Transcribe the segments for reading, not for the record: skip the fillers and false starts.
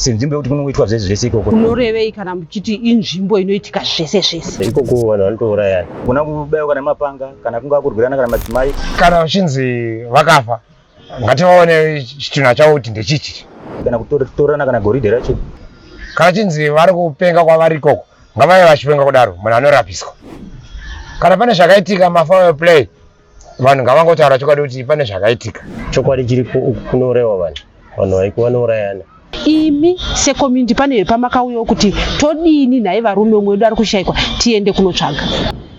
Senzvimbo yekuti kunongoitwa zvese zvese ikoko. Unorevei kana muchiti inzvimbo inoitika zvese zvese? Ikoko vanhu vanotourayana. Kuna kubaiwa kana mapanga kana kungaa kurwirana kana madzimai. Kana vachinzi vakafa ngativaone chitunha chavo kuti ndechichi. Kana kutorana kana goridhe racho. Kana chinzi vari kupenga kwavari ikoko ngavave vachipenga kudaro munhu anorapiswa. Kana pane zvakaitika mafoul play vanhu ngavangotaura chokwadi kuti pane zvakaitika. Chokwadi chiripo uku kunourayiwa vanhu, vanhu vaiko vanourayana. Imi secommunity pane here pamakauyawo kuti todini nhai varume umwe wedu ari kushaikwa tiende kunotsvaga?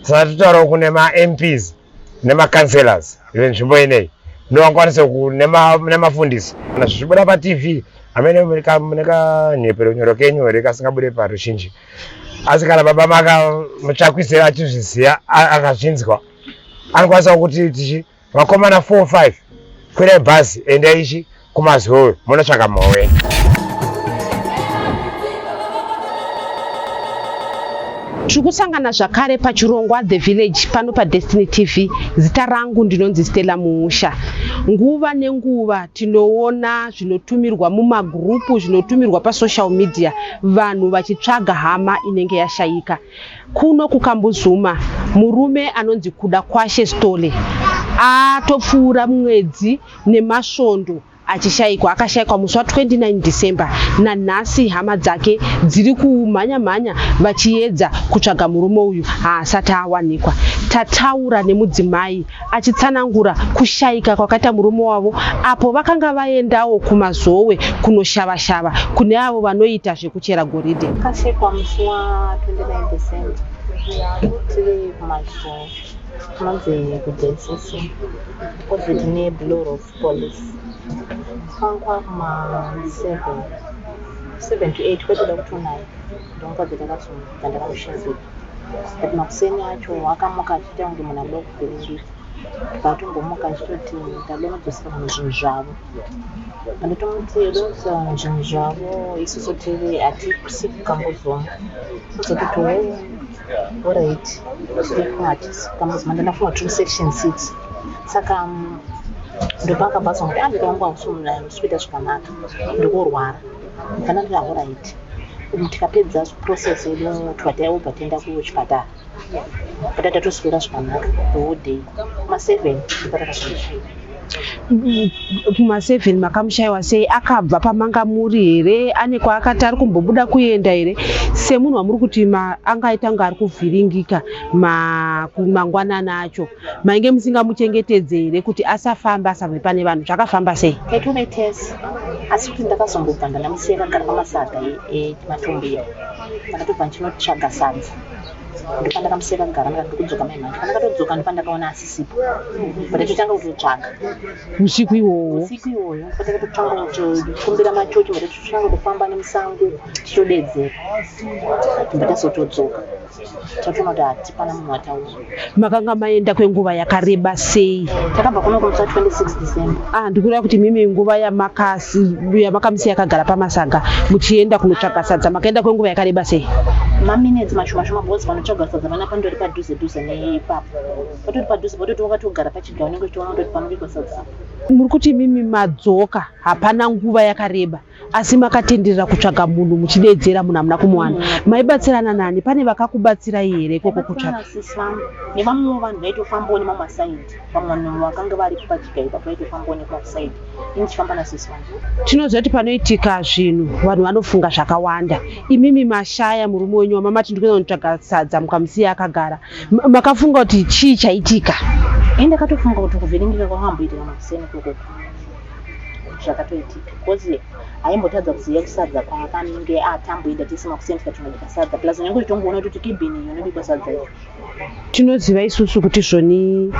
Saka totaurawo kune maMPs nemacouncillors venzvimbo ineyi ndovangakwanise nemafundisi kana zvichibuda paTV amene mune kanyepero nyoro kenyu here kasingabude paruzhinji asi kana baba maka mutsvakwise achizviziva akazvinzwa anokwanisa kuti tichi vakomana 4 5 kwirai bhazi endai ichi kumazowe munotsvaga mhowe. Tiri kusangana zvakare pachirongwa The Village pano paDestiny TV. Zita rangu ndinonzi Stella Muusha. Nguva nenguva tinoona zvinotumirwa mumagurupu, zvinotumirwa pasocial media, vanhu vachitsvaga hama inenge yashayika. Kuno kuKambuzuma, murume anonzi Kudakwashe Sithole atopfuura mwedzi nemasvondo achishaikwa. Akashaikwa musi wa 29 December. Nanhasi hama dzake dziri kumhanya mhanya vachiedza kutsvaga murume uyu, haasati awanikwa. Tataura nemudzimai achitsanangura kushaika kwakaita murume wavo apo vakanga vaendawo kuMazowe kunoshavashava kune avo vanoita zvekuchera goridhe. Akashaikwa musi wa 29 December tiri kuMazowe kunonzi kuJCC opposite neBlue Roof Police. Kwanga kwakuma 7 7 to 8 kwetoda kutonaya ndonguva dzatakazomuka ndakamushazika but makuseni acho akamuka achiita kunge munhu akuda kuvhiringika patombomuka achitoti ndadonodzosera vanhu zvinhu zvavo pandatomuti donodzosera vanhu zvinhu zvavo isusu tiri hatisi kukambozoma ozototi oh alright tiripo hatisi kukambozoma ndandafunga tiri kusection 6 saka ndopakabva azwa kuti andika wangu hausi kuita zvakanaka ndikurwara ndibva ndati alright tikapedza process yedu tobva taobva taenda kuchipatara but tatoswera zvakanaka the whole day kuma 7 ndopatakazomushayiwa. Kuma 7 makamushayiwa sei? Akabva pamanga muri here? Ane kwaakati ari kumbobuda kuenda here? Semunhu wamuri kuti angaita kunge ari kuvhiringika mangwanani acho, mainge musingamuchengetedze here kuti asafamba asabve pane vanhu? Zvakafamba sei? Taitove tese asi kuti ndakazombobva ndandamusiya akagara pamasaga ematombo ndakatobva ndichinotsvaga sadza ndopandakamusiya akagara ndikati ndikudzoka mai manje pandakatodzoka ndopandakaona asisipo but totanga kutotsvaga usiku iwowo usiku iwoyo patakatotanga kutokumbira machochi but totanga kutofamba nemusango tichitodedzera but tazotodzoka tatoona kuti hatipana munhu ataura. Makanga maenda kwenguva yakareba sei? Takabva kuno musi wa 26 December. Ah, ndikureva kuti mimi nguva yamakamusiya akagara pamasaga muchienda kunotsvaga sadza makaenda kwenguva yakareba sei? Maminetsi mashoma shoma because panotsvagwa sadza vana pandori padhuze dhuze neipapo. Patori padhuze patoti wakatogara pachiga unenge uchiona kutoti panobikwa sadza apo. Muri kuti mimi madzoka hapana nguva yakareba asi makatenderera kutsvaga munhu muchideedzera munhu hamuna kumuwana. Maibatsirana nani? Pane vakakubatsirai here ikoko kutsvaga? Sisi vangu nevamwewo vanhu vaitofambawo nemamasaidi vamwe vanhu vakanga varipo pachiga ipapo vaitofambawo nekumasaidi ini ndichifamba nasisi vangu. Tinoziva kuti panoitika zvinhu vanhu vanofunga zvakawanda. Imimi mashaya murume wenyu wamamati ndikuenda kunotsvaga sadza mukamusiya akagara. Makafunga kuti chii chaitika? Ini ndakatofunga kuti kuvhiringika kwakamboitika makuseni ikoko zvakatoitika because aimbotadza kuziva kusadza kwaakange atamboenda tese makuseni tikatonobika sadza plus unenge uchitongoona kuti kebhini iyo inobikwa sadza iyo. Tinoziva isusu kuti zvoni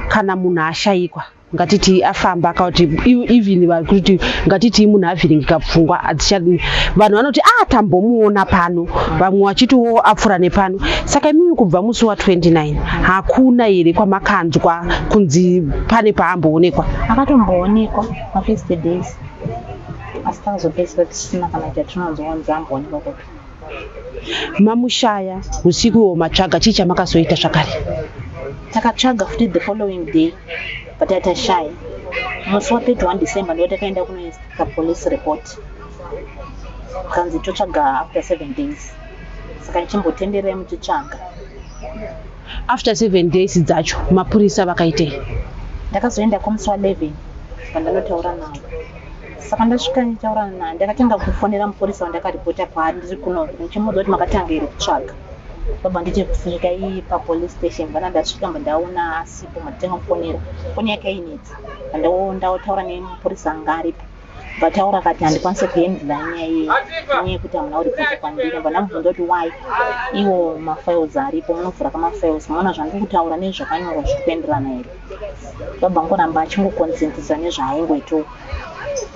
kana munhu ashaikwa ngatiti afamba akauti even vakuti ngatiti munhu avhiringika pfungwa adzicha vanhu vanoti ah tambomuona pano vamwe vachitiwo apfura nepano. Saka imimi kubva musi wa 29 hakuna here kwamakanzwa kunzi pane paamboonekwa? Akatomboonekwa mafirst days asi takazopedzisira tisina kana chatinonzwa kunzi amboonekwa kupi. Mamushaya usiku ihwo matsvaga chii chamakazoita zvakare? Takatsvaga futi the following day but tashaya. Musi wa 31 December ndo takaenda kunoisa police report. Kanzi totsvaga after 7 days, saka ichimbotenderai muchitsvaga. After 7 days dzacho mapurisa vakaitei? Ndakazoenda kumusi wa11 pandanotaura navo. Saka ndasvika ndichitaura naye, ndakatanga kufonera mupurisa wandakaripota kwaari ndiri kuno, ndichimuudza kuti makatanga here kutsvaga. Vabva nditi svikai papolice station. Vana ndasvika, mba ndaona asipo. Matanga kufonera, foni yake ainetsa. Ndataura nemupurisa anga aripo, vataura kati handikwanisi kuhandle nyaya iyi nenyaya yekuti hamuna kuripota kwandiri. Mba ndamubvunza kuti why, iwo mafiles aripo, munovhura kamafiles muona zvandiri kutaura nezvakanyorwa zviri kuenderana here. Vabva ngoramba achingoconsentisa nezvaaingoitawo.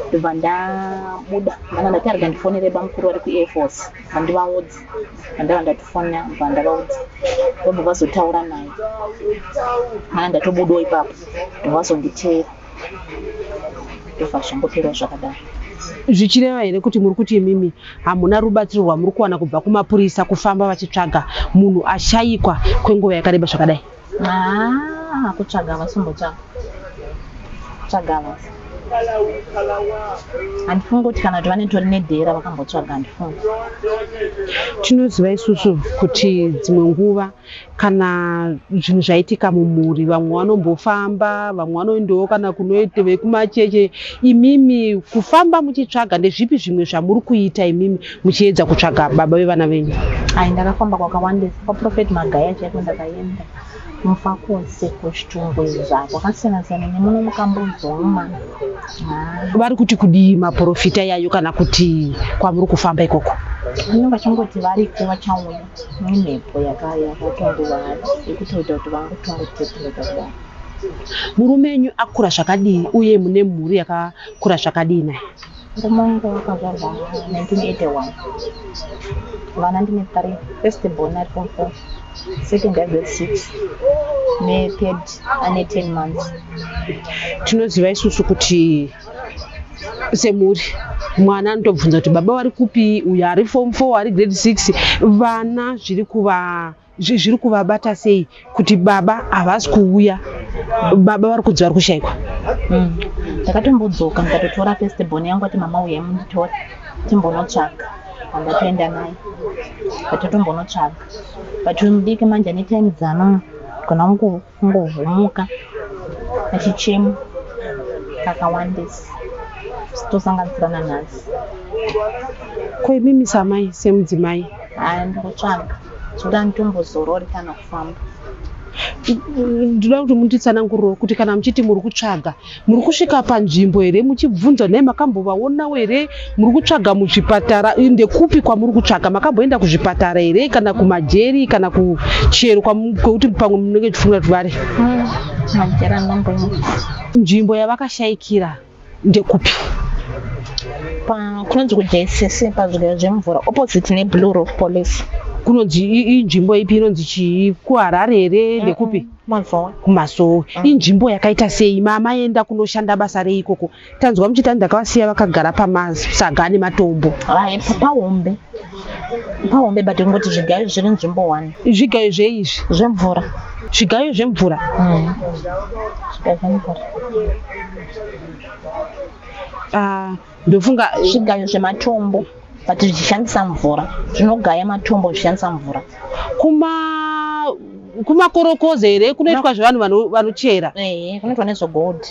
Ndobva ndabuda, ndanga ndati arega ndifonere bamukuru vari kuair force vandivaudza. Vandava ndatofonera, bva ndavaudza, vabva vazotaura naye. Mana ndatobudawo ipapo, ndobva vazonditeera, ndobva zvangoperawo zvakadaro. Zvichireva here kuti muri kuti imimi hamuna rubatsiro rwamuri kuwana kubva kumapurisa kufamba vachitsvaga munhu ashayikwa kwenguva yakareba zvakadai? Haa, kutsvaga vasombotsvaga, tsvaga vasi. Handifungi kuti kana kuti vanetori nedhera vakambotsvaga, handifungi. Tinoziva isusu kuti dzimwe nguva kana zvinhu zvaitika mumhuri, vamwe vanombofamba, vamwe vanoendawo kana kunoite vekumacheche. Imimi kufamba muchitsvaga, ndezvipi zvimwe zvamuri kuita imimi muchiedza kutsvaga baba vevana venyu? Ai, ndakafamba kwakawandisa. KwaProphet Magaya chaiko ndakaenda, Mufakose, kuChitungwiza, kwakasiyana siyana, nemuno muKambudzoma. Vari kuti kudii maprofita yayo kana kuti kwamuri kufamba ikoko? Vanenge vachingoti variko, vachauya nemhepo yakatongova yekutoita kuti vangotongotetereka kudaro. Murume enyu akura zvakadii uye mune mhuri yakakura zvakadii naye? Murume wangu wakazvarwa 1981. Vana ndine three: first born ari form four, second ari grade six, nethird ane 10 months. Tinoziva isusu kuti semhuri mwana anotobvunza kuti baba vari kupi, uyo ari form four, ari grade six. Vana zviri kuvabata sei kuti baba havasi kuuya, baba vari kunzi vari kushayikwa? Ndakatombodzoka ndikatotora first born yangu, ati mama uyai munditora timbonotsvaga. Andatoenda naye, ndatotombonotsvaga, but uyu mudiki manje ane time dzanogona kungovhumuka achichema kakawandisa, tosanganisirana nhasi. Ko imimi samai, semudzimai? Haya, ndikutsvaga zvekuti handitombozorori kana kufamba. Ndinoda kuti munditsanangurirewo kuti kana muchiti muri kutsvaga, muri kusvika panzvimbo here muchibvunza nhai makambovaonawo here? Muri kutsvaga muzvipatara, ndekupi kwamuri kutsvaga? Makamboenda kuzvipatara here kana kumajeri kana kuchero kwekuti pamwe munenge muchifunga kuti vari? Majeri andamboenda. Nzvimbo yavakashayikira ndekupi? Kunonzi kuJCC, pazvigayo zvemvura, opposite neBlue Roof Police. Kunonzi inzvimbo ipi, inonzi chii, kuHarare here, ndekupi? Mazowe. KuMazowe. Inzvimbo yakaita sei? Mamaenda kunoshanda basa rei ikoko? Tanzwa muchiti ndakavasiya vakagara pamasaga ane matombo. Hai, pahombe, pahombe, but ngoti zvigayo zviri nzvimbo one. Zvigayo zveizvi? Zvemvura. Zvigayo zvemvura. Zvigayo zvemvura. Ah, ndofunga Zvigayo zvematombo, but zvichishandisa mvura, zvinogaya matombo zvichishandisa mvura. Kumakorokoza here kunoitwa zvevanhu vanochera? Ehe, kunoitwa nezvegold.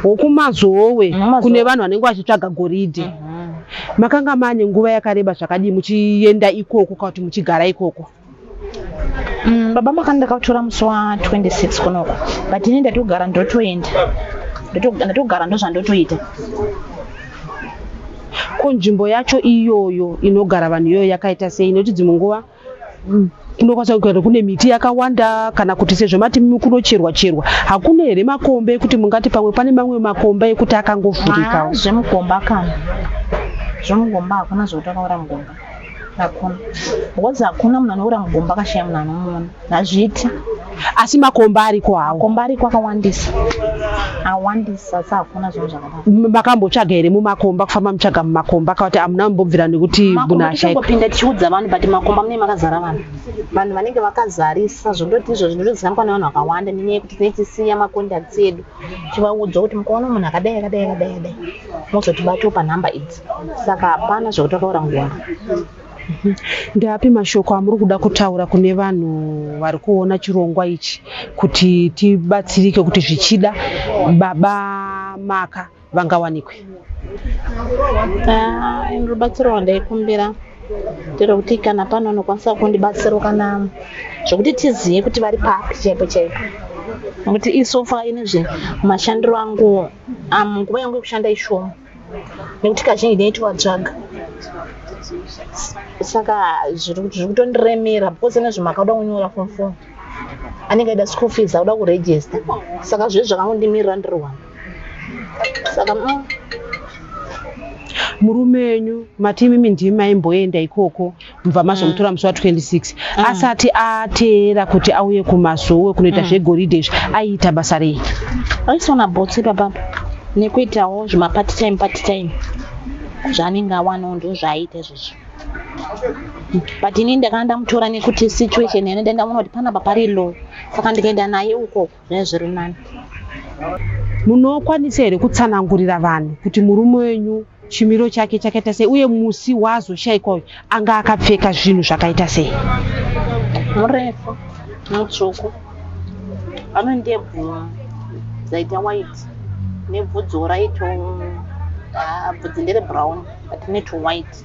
WokuMazowe. MuMazowe. Kune vanhu vanenge vachitsvaga goridhe. Makanga mane nguva yakareba zvakadii muchienda ikoko kana kuti muchigara ikoko? Baba makanga ndakatora musi wa26 kunoko, but ini ndatogara, ndotoenda. Ndatogara, ndozvandotoita. Ko nzvimbo yacho iyoyo inogara vanhu iyoyo yakaita sei? Nekuti dzimwe nguva kunokwanisa kugara kune miti yakawanda, kana kuti sezvo mati kunocherwa cherwa, hakuna here makomba ekuti mungati pamwe pane mamwe makomba ekuti akangovhurikawo? Ah, zvemugomba kana zvemugomba hakuna. Zvekuti akaura mugomba hakuna, because hakuna munhu anoura mugomba akashaya munhu anomuona, hazviiti. Asi makomba ariko hawo? Makomba ariko akawandisa, awandisa, asi hakuna zvinhu zvakadaro. Makambotsvaga here mumakomba, kufamba mutsvaga mumakomba kana kuti hamuna kumbobvira nekuti munhu Makomba ashaikwa? tichangopinda tichiudza vanhu, but makomba munenge makazara vanhu, vanhu vanenge vakazarisa. Zvondoti izvo zvinotozikanwa nevanhu vakawanda nenyaya yekuti tinenge tichisiya macontacts edu, tichivaudza kuti mukaona munhu akadai akadai akadai akadai mozotibatawo panhamba idzi. Saka hapana zvekuti vakaura ngomba. Ndeapi mashoko amuri kuda kutaura kune vanhu vari kuona chirongwa ichi kuti tibatsirike kuti zvichida baba Maka vangawanikwe? Ah, ini rubatsiro rwandaikumbira nderekuti kana pane unokwanisa kundibatsirawo kana zvekuti tizive kuti vari papi chaipo chaipo, nekuti isofa inezve mashandiro angu, nguva yangu yekushanda ishoma, nekuti kazhinji ndinoitovatsvaga, saka zviri kutondiremera because ine zvemakauda kunyora form 4, anenge aida school fees, auda kuregister, saka zvezvo zvakangondimirira ndiri one, saka. Murume wenyu mati imimi ndimi maimboenda ikoko, mubva mazomutora musi wa26. Asati ateera kuti auye kuMazowe kunoita zvegoridhe izvi, aiita basa rei? Aisona bhotsi ipapapa nekuitawo zvemapart time, part time zvaanenge awanawo, ndo zvaaiita izvozvo. But ini ndakanga ndamutora nekuti situation yane ndaona kuti panapa pari low, saka ndikaenda naye ukoko zvaiva zviri nani. Munokwanisa here kutsanangurira vanhu kuti murume wenyu chimiro chake chakaita sei, uye musi waazoshaikwa uyu anga akapfeka zvinhu zvakaita sei? Murefu, mutsvuku, ane ndebvu dzaita white nebvudzi raito, bvudzi ndere brown but netu white,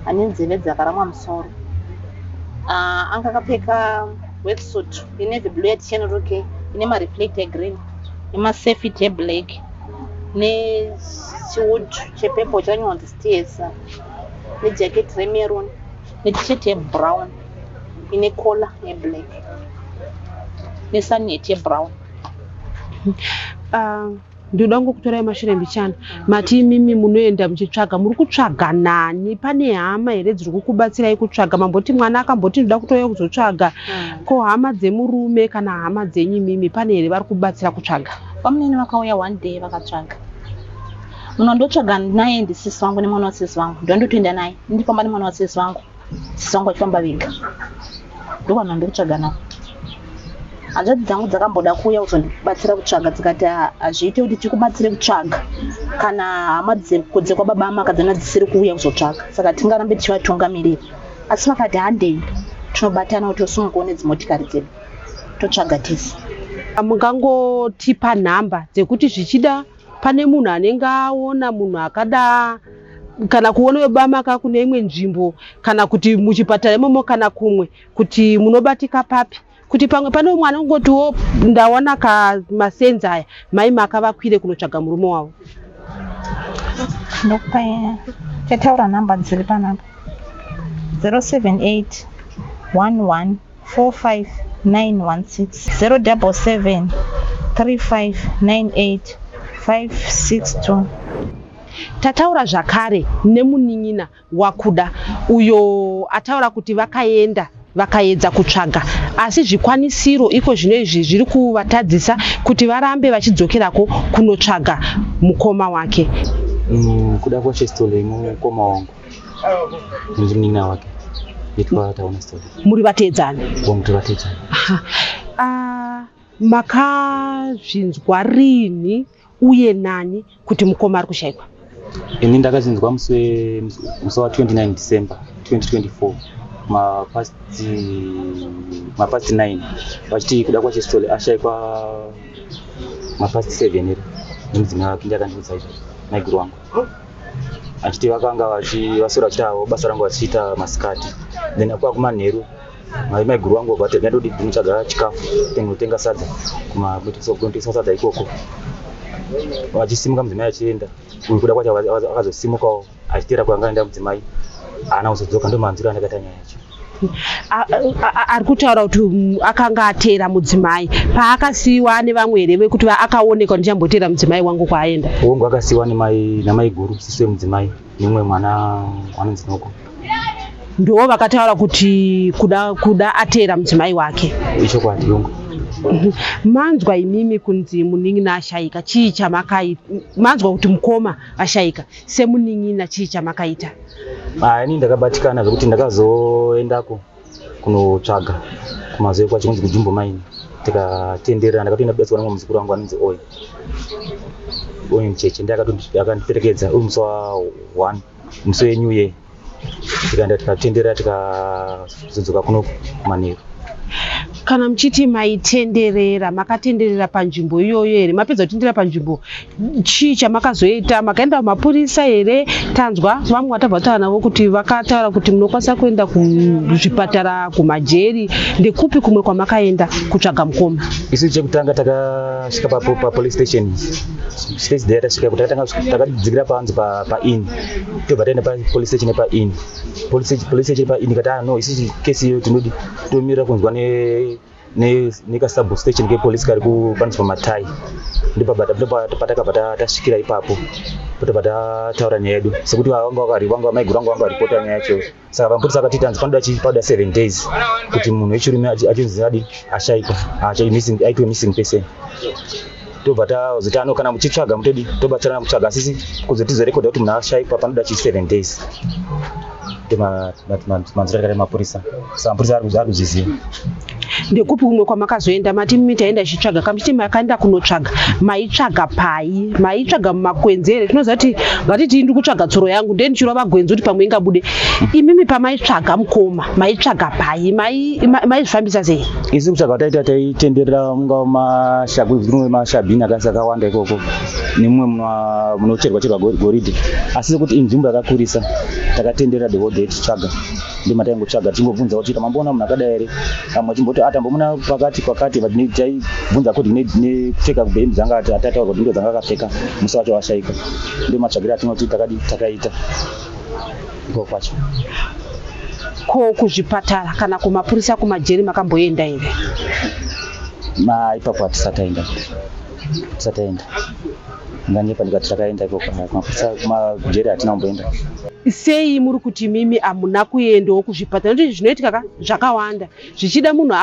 ane nzeve dzakaramwa musoro. Anga akapfeka worksuit inavy blue yaticheneruke, ine mareflector egreen nemasafety eblack, nechihood chepurple chakanyorwa kunzi Steers, nejaketi remaroon, netisheti yebrown ine collar yeblack, nesunhat yebrown. Ndinoda kungokutorai mashure mbichana. Mati imimi munoenda muchitsvaga, muri kutsvaga nani? Pane hama here dziri kukubatsirai kutsvaga? Mamboti mwana akamboti ndoda kutouya kuzotsvaga. Ko hama dzemurume kana hama dzenyu imimi, pane here vari kubatsira kutsvaga? Vamunene vakauya one day vakatsvaga. Munhu wandotsvaga naye ndisisi vangu nemwana wasisi vangu, ndondotoenda naye, ndifamba nemwana wasisi vangu, sisi vangu vachifamba vega. Ndo vanhu vandikutsvaga navo. Hanzvadzi dzangu dzakamboda kuuya kuzondibatsira kutsvaga, dzikati, "Hazviite kuti tikubatsire kutsvaga kana hama dzekwababa amaka dzana dzisiri kuuya kuzotsvaga, saka tingarambe tichivatungamirira." Asi vakati, "Handei tinobatana kuti tosimukawo nedzimotikari dzedu, totsvaga tese." Mungangotipa nhamba dzekuti zvichida pane munhu anenge aona munhu akada kana kuona webamaka kune imwe nzvimbo, kana kuti muchipatara imomo kana kumwe, kuti munobatika papi, kuti pamwe pane umwe anongotiwo ndawana kamasenzi aya, mai Maka vakwire kunotsvaga murume wavo? Ndokupa, chataura nhamba dziri panapa: 078 11 45 916, 077 35 98 562. Tataura zvakare nemunin'ina waKuda, uyo ataura kuti vakaenda vakaedza kutsvaga, asi zvikwanisiro iko zvino izvi zviri kuvatadzisa kuti varambe vachidzokerako kunotsvaga mukoma wake. Kuda kwaChestole mukoma wangu, nemunin'ina wake itwa Taona Stole. Muri vateedzani? Wangu, tivatedzani. Aha. Makazvinzwa rini uye nani kuti mukoma ari kushaikwa? Ini ndakazvinzwa musi wa29 December 2024, mapast 9, vachiti Kuda kwaChestole ashaikwa mapast 7 ere nemudzimai wake. Ndiakandiudza izvozvo maiguru wangu, achiti vakanga vaswera vachiita basa rangu vachiita masikati, then akuva kumanheru maiguru vangu vabva vati ndodii, ndinotsvaga chikafu, ndinotenga sadza kunotengesa sadza ikoko. Vachisimuka mudzimai achienda, uyu Kuda kwacho akazosimukawo achiteera kwanga aenda mudzimai, haana kuzodzoka. Ndo manzwiro andakaita nyaya yacho. Ari kutaura kuti akanga ateera mudzimai paakasiyiwa nevamwe here vekuti akaonekwa ndichamboteera mudzimai wangu kwaaenda? Hongu, akasiyiwa namaiguru, sisi wemudzimai, nemumwe mwana anonzi Noko. Ndo vakataura kuti Kuda ateera mudzimai wake. Ichokwadi, yongo. Manzwa imimi kunzi munin'ina ashaika, chii chamakaita? Manzwa kuti mukoma ashaika, semunin'ina chii chamakaita? Ini ndakabatikana zvekuti ndakazoendako kunotsvaga kumazoe kwacho kunzi kuJumbo Mine. Tikatenderera, ndakatoenda kubatsirwa nemumwe muzukuru wangu anonzi Owen, Owen Cheche. Ndiye akandiperekedza uri musi wa1, musi weNew Year. Tikaenda, tikatenderera, tikazodzoka kuno kumanheru. Kana muchiti maitenderera, makatenderera panzvimbo iyoyo here? Mapedza kutenderera panzvimbo, chii chamakazoita? Makaenda kumapurisa here? Tanzwa vamwe vatabva kutaura navo kuti vakataura kuti munokwanisa kuenda kuzvipatara, kumajeri. Ndekupi kumwe kwamakaenda kutsvaga mukoma? Isu chekutanga takasvika papolice station. Stage there tasvika kuti takatanga takadzikira panzi pain, tobva taenda papolice station yepain. Police station pain kati, "Ah, no, isusu kesi iyo tinodi tomirira kunzwa nekasub station kepolice kari kupanzi pamatai." Ndipo patakabva tasvikira ipapo, tobva tataura nyaya yedu sekuti vanga maiguru vangu vanga varipota nyaya yacho. Saka vamupurisa akatiti anzi panoda chi panoda 7 days kuti munhu wechirume achinzi adi ashaikwa, aitwe missing person. Tobva tazoti ano kana muchitsvaga mutodi tobatsirana kutsvaga, asisi kuzoti tizorekodha kuti munhu ashaikwa panoda chi 7 days. Manziro akaita mapurisa, saka mapurisa ari kuzviziva. Ndekupi kumwe kwamakazoenda? Mati mimi taenda ichitsvaga. Kamuchiti makaenda kunotsvaga, maitsvaga pai? Maitsvaga mumakwenzi here? Tinoziva kuti ngatiti ndiri kutsvaga tsoro yangu, ndee ndichirova gwenzi kuti pamwe ingabude. Imimi pamaitsvaga mukoma, maitsvaga pai? Maizvifambisa sei? Isu kutsvaga taita taitenderera mungava mashagu, mashabhini akawanda ikoko, nemumwe munocherwa cherwa goridhe, asi sekuti inzvimbo yakakurisa, takatenderera the whole day tichitsvaga. Ndima taingotsvaga tichingobvunza kuti tamamboona munhu akadai here? Vamwe vachimboti, "Ah, tambomuna pakati kwakati," but taibvunza kuti nekupfeka hembe dzanga atataurwa kuti ndo dzanga akapfeka musi wacho washaika. Ndo matsvagiro atinoti takadi takaita iko kwacho. Ko kuzvipatara kana kumapurisa, kumajeri makamboenda here? Ma ipapo hatisataenda, tisataenda. Nganyepa ndikati takaenda ikoko. Kumapurisa, kumajeri hatina kumboenda. Sei muri kuti mimi hamuna kuendawo kuzvipatara? Nekuti zvinoitika ka zvakawanda, zvichida munhu